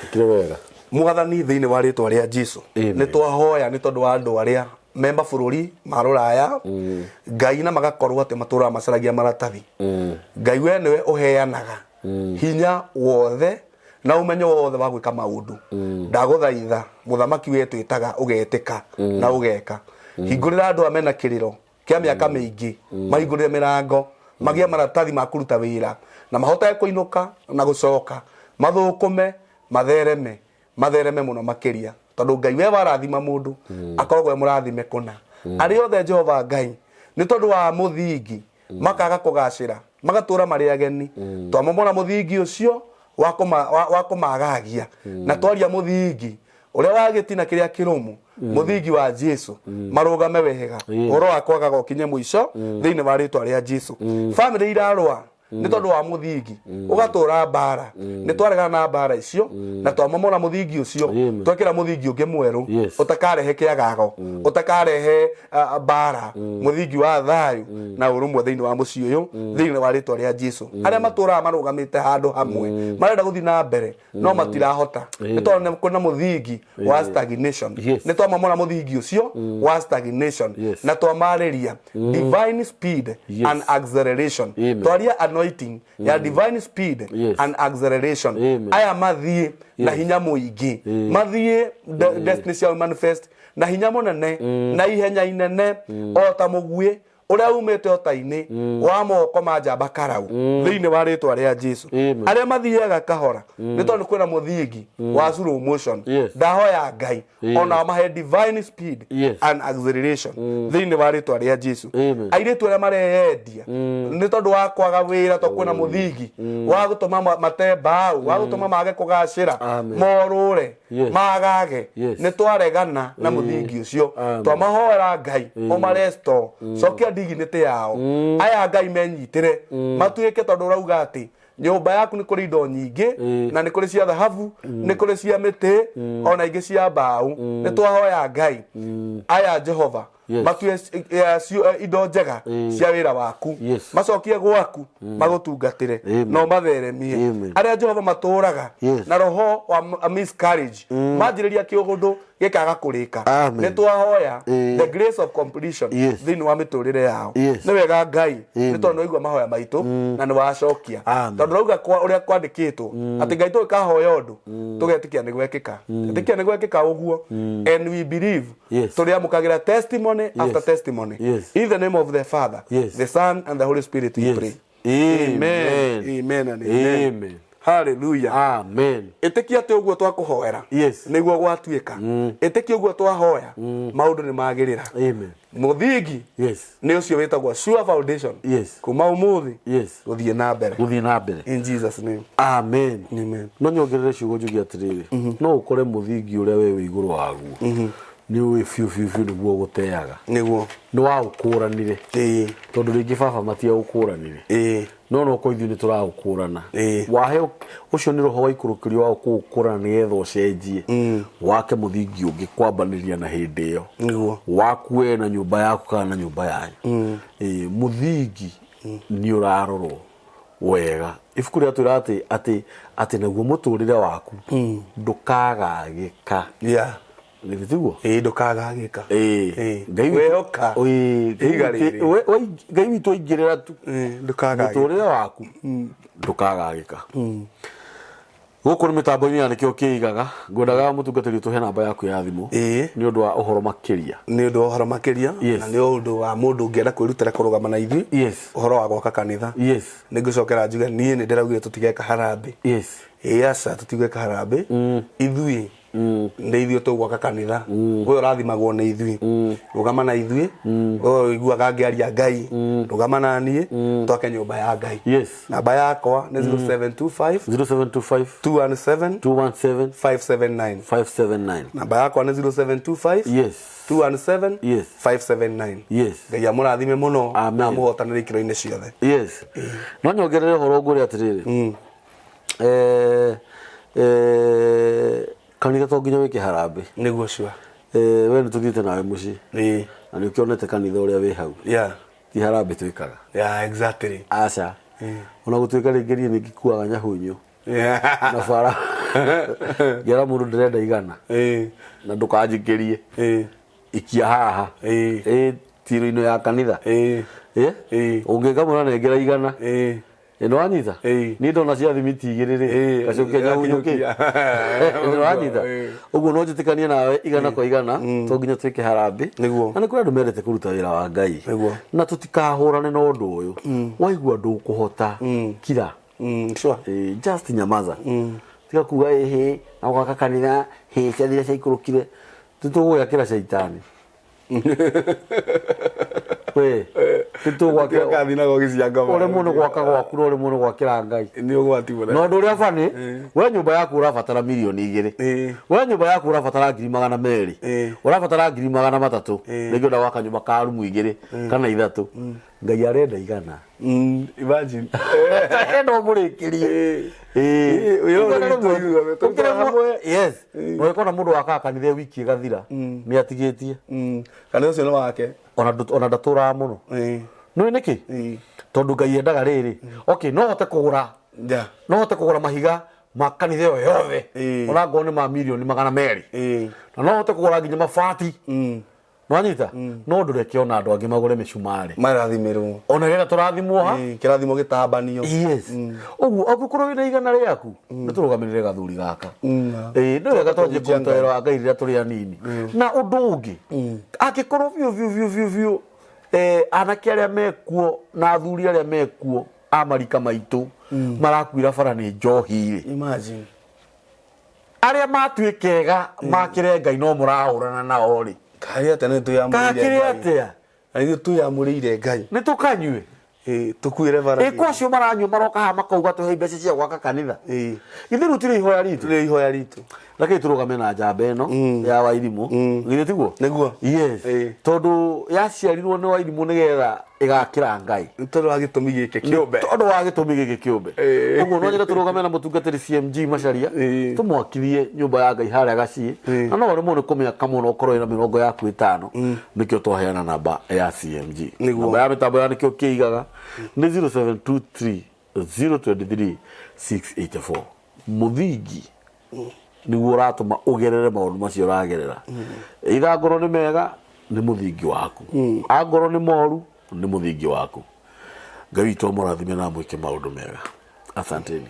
ĩkire wega. Mwathani, thĩinĩ wa rĩtwa rĩa Jesu, Amen. nĩ twahoya nĩ tondũ wa andũ arĩa me mabũrũri ma rũraya, Ngai, na magakorwo atĩ matũraga macaragia maratathi. Ngai, we nĩwe ũheanaga hinya wothe na ũmenyo wothe wa gwĩka maũndũ. Ndagũthaitha, mũthamaki, we twĩtaga ũgetĩka na ũgeka. Hingũrĩra andũ aya mena kĩrĩro kĩa mĩaka mĩingĩ, mahingũrĩre mĩrango, magĩe maratathi ma kũruta wĩra na mahotage kũinũka na gũcoka mathũkũme, mathereme, mathereme mũno makĩria, tondũ Ngai, we warathima mũndũ akoragwo e mũrathime kũna. Arĩa othe, Jehova Ngai, nĩ tondũ wa mũthingi makaga kũgacĩra, magatũra marĩ ageni, twamomora mũthingi ũcio wa kũmagagia, na twaria mũthingi ũrĩa wa gĩtina kĩrĩa kĩrũmu, mũthingi wa Jesu, marũgame wega. Ũhoro wa kwagaga ũkinye mũico thĩinĩ wa rĩtwa rĩa Jesu. Famĩlĩ irarũa nĩ tondũ wa mũthingi, ũgatũra mbara, nĩ twaregana na mbara icio na twamomora mũthingi ũcio. Amen. Twekĩra mũthingi ũngĩ mwerũ ũtakarehe kĩagago, ũtakarehe mbara, mũthingi wa thayũ na ũrũmwe thĩinĩ wa mũciĩ ũyũ, thĩinĩ wa rĩtwa rĩa Jesu. Arĩa matũraga marũgamĩte handũ hamwe, marenda gũthiĩ na mbere no matirahota nĩ tondũ nĩ kwĩna mũthingi wa stagnation, nĩ twamomora mũthingi ũcio wa stagnation na twamarĩria divine speed and acceleration. Amen. Twaria anointing ya divine speed and acceleration. Amen. Aya mathiĩ na hinya mũingĩ, mathiĩ destiny ciao manifest na hinya mũnene na ihenya inene o ta mũguĩ ũrĩa umĩte ũta-inĩ wa moko ma njamba karau, thĩinĩ wa rĩtwa rĩa Jesu. Amen. Arĩa mathiaga kahora nĩ tondũ kwĩna mũthingi wa slow motion, ndahoya Ngai ona mahe divine speed and acceleration thĩinĩ wa rĩtwa rĩa Jesu. Amen. Airĩtu arĩa mareyendia nĩ tondũ wa kwaga wĩra, to kwĩna mũthingi wa gũtũma mate mbaũ, wa gũtũma mage kũgacĩra, Amen. morũre, magage, nĩ twaregana na mũthingi ũcio. Amen. Twamahoera Ngai ũmaresto, cokia dignity yao. Aya, Ngai, menyitĩre matuĩke, tondũ ũrauga atĩ nyũmba yaku nĩ kũrĩ indo nyingĩ, na nĩ kũrĩ cia thahabu, nĩ kũrĩ cia mĩtĩ, ona ingĩ cia mbaũ. Nĩ twahoya Ngai aya, Jehova, Yes. Matue indo njega cia wĩra waku. Macokie gwaku magũtungatĩre Amen. na ũmatheremie. Amen. Arĩa Jehova matũraga na roho wa miscarriage manjĩrĩria kĩũndũ gĩkaga kũrĩka. Amen. Nĩ twahoya the grace of completion thĩinĩ wa mĩtũrĩre yao. Nĩ wega Ngai, nĩ tondũ nĩ waigua mahoya maitũ na nĩ wacokia. Amen. Tondũ rauga kwa ũrĩa kwandĩkĩtwo atĩ Ngai tũgĩkahoya ũndũ tũgetĩkia nĩ gwekĩka, ĩtĩkia nĩ gwekĩka ũguo, and we believe tũrĩamũkagĩra testimony after testimony. In the name of the Father, the Son and the Holy Spirit we pray. Amen. Amen and amen. Amen. Hallelujah. Amen. Ĩtĩkia atĩ ũguo twakũhoera nĩguo gwatuĩka. Ĩtĩkia ũguo twahoya maũndũ nĩ magĩrĩra. Amen. Mũthingi nĩ ũcio wĩtagwo sure foundation. Kuma ũmũthĩ gũthiĩ na mbere. Gũthiĩ na mbere. In Jesus name. Amen. Amen. No nyongerere ciugo njuge atĩrĩrĩ, no ũkore mũthingi ũrĩa we wĩ igũrũ waguo nĩ ũĩ biũ biũ biũ nĩguo ũgũteaga. Nĩguo. Nĩ waũkũranire. Tondũ rĩngĩ baba matiaũkũranire. No ko ithuĩ nĩ tũraũkũrana. Wahe ũcio nĩ roho waikũrũkĩrio wa kũũkũrana nĩgetha ũcenjie wake mũthingi ũngĩ kwambanĩria na hĩndĩ ĩyo. Nĩguo. Waku we na nyũmba yaku kana na nyũmba yanyu. Mũthingi nĩ ũrarorwo wega. Ibuku rĩatwĩra atĩ atĩ atĩ naguo mũtũrĩre waku ndũkagagĩka. Githĩ tiguo? Ĩĩ, ndũkagagĩka. Ĩĩ. Ngai witũ- Wehoka Ĩĩ, Ngai ihiga witũ- rĩrĩ. Ngai witũ aingĩrĩra tu Ndũkagagĩka. mũtũrĩre waku ndũkagagĩka. Gũkũ nĩ mĩtambo-inĩ ya nĩkĩo kĩigaga. Ngwendaga mũtungatĩri ũtũhe namba yaku ya thimũ nĩ ũndũ wa ũhoro makĩria. Nĩ ũndũ wa ũhoro makĩria na nĩ ũndũ wa mũndũ ũngĩenda kwĩrutĩra kũrũgama na ithuĩ ũhoro wa gwaka kanitha. Nĩ ngũcokera njuge niĩ nĩ ndĩraugire tũtigeka harambĩ. Ĩĩ aca, tũtigwĩka harambĩ. Ithuĩ nĩ ithuĩ tũgwaka kanitha. Ũyũ ũrathimagwo nĩ ithuĩ. Rũgama na ithuĩ. Ũyũ ũiguaga ngĩaria Ngai. Rũgama na niĩ twake nyũmba ya Ngai. Namba yakwa nĩ 0725 0725 217 217 579. 579. Namba yakwa nĩ 0725 217 579. Ngai amũrathime mũno Amen. na amũhotanĩre ikĩro-inĩ ciothe. No nyongerere ũhoro ngwĩre atĩrĩrĩ, kanitha to nginya wĩke harambĩ. Nĩguo sure. We nĩ tũthiĩte nawe mũciĩ na nĩ ũkĩonete kanitha ũrĩa wĩ hau. Ti harambĩ twĩkaga. Yeah, exactly. Aca. Ona gũtuĩka rĩngĩ niĩ nĩ ngĩkuaga nyahunyu na bara ngera mũndũ ndĩrenda igana na ndũkanjikĩrie ikia haha ĩ tiro-inĩ ya kanitha. Ũngĩka mũna nengera igana. Nĩ wanyita? Niĩ ndona cia thimiti igĩrĩ rĩ, ngacokia nyahunyu kĩ? Nĩ wanyita? Ũguo no njĩtĩkanie nawe igana kwa igana, to nginya twĩke harambĩ. Nĩguo. Na nĩ kũrĩ andũ mendete kũruta wĩra wa Ngai. Nĩguo. Na tũtikahũrane na ũndũ ũyũ. Waigua ndũkũhota, kira. Sure. Just nyamaza. Tiga kuga ĩhĩ, na gwaka kanitha, hĩ ciathire ciaikũrũkire. Tũtũgũgĩakĩra caitani. We, nĩtũgwakĩra Gathinagogi cia ngoma. Ũremwo nĩ gwaka gwaku na ũremwo nĩ gwakĩra Ngai. Nĩ ũgwati mũnene. Na ũndũ ũrĩa bani, we nyũmba yaku ũrabatara mirioni 2. We nyũmba yaku ũrabatara 200,000. Ũrabatara 300,000. Rĩngĩ ũrenda gwaka nyũmba ka rumu 2 kana 3. Ngai arenda igana. Imagine. Arenda ũmũrĩkĩrie. Wĩra ũrĩa witũ ũiguaga, tũrutaga hamwe. Yes. Ũgĩkona mũndũ wakaga kanitha wiki ĩgathira, nĩ atigĩtie. Kanitha ũcio nĩ wake. Ona ndatũraga mũno. Nĩ nĩkĩ? Tondũ Ngai endaga rĩrĩ. Okay, no hote kũgũra. No hote kũgũra mahiga ma kanitha ĩyo yothe. Ona ngorwo nĩ ma mirioni 200. Na no hote kũgũra nginya mabati. Nwanyita? No ndũreke ona andũ angĩ magũre mĩcumarĩ. Marathimĩrwo. Ona rĩrĩa tũrathimwo ha? Kĩrathimo gĩtambanio. Yes. Ũguo angĩkorwo wĩna igana rĩaku, nĩ tũrũgamĩrĩre gathuri gaka. Nĩ wega twanjie kũruta wĩra wa Ngai rĩrĩa tũrĩ anini. Na ũndũ ũngĩ, angĩkorwo biũ biũ biũ biũ biũ, anake arĩa mekuo na athuri arĩa mekuo a marika maitũ marakuira bara nĩ njohi rĩ. Imagine. Arĩa matuĩkega makĩre Ngai no mũrahũrana nao rĩ. Karĩ atĩa nĩ twĩyamũrĩire Kakĩrĩ Ngai? atĩa? Na ithuĩ twĩyamũrĩire Ngai. Nĩ tũkanyue. Tũkuĩre bara. Kwa acio maranyua maroka haha makauga tũhe mbeca cia gwaka kanitha. Ithuĩ rĩu tirĩ ihoya ritũ. Tirĩ ihoya ritũ. Reke tũrũgame na njamba ĩno ya Wairimũ. Githĩ tiguo? Nĩguo. Yes. Tondũ yaciarirwo nĩ Wairimũ nĩgetha Ĩgakĩra Ngai. Nĩ tondũ wa gĩtũmi gĩkĩ kĩũmbe. Tondũ wa gĩtũmi gĩkĩ kĩũmbe. Ũguo no nyende tũrũgame na mũtungatĩri CMG Macharia, tũmwakithie nyũmba ya Ngai harĩa Gaciĩ, na no ũremwo nĩ kũmĩaka mũno ũkorwo wĩna mĩrongo yaku ĩtano. Nĩkĩo twaheana namba ya CMG. Namba ya mĩtambo ya nĩkĩo kĩigaga nĩ 0723 023 684. Mũthingi nĩguo ũratũma ũgerere maũndũ macio ũragerera. Either angorwo nĩ mega, nĩ mũthingi waku, angorwo nĩ moru, nĩ mũthingi waku. Ngai witũ amũrathime na amwĩke maũndũ mega. Asanteni.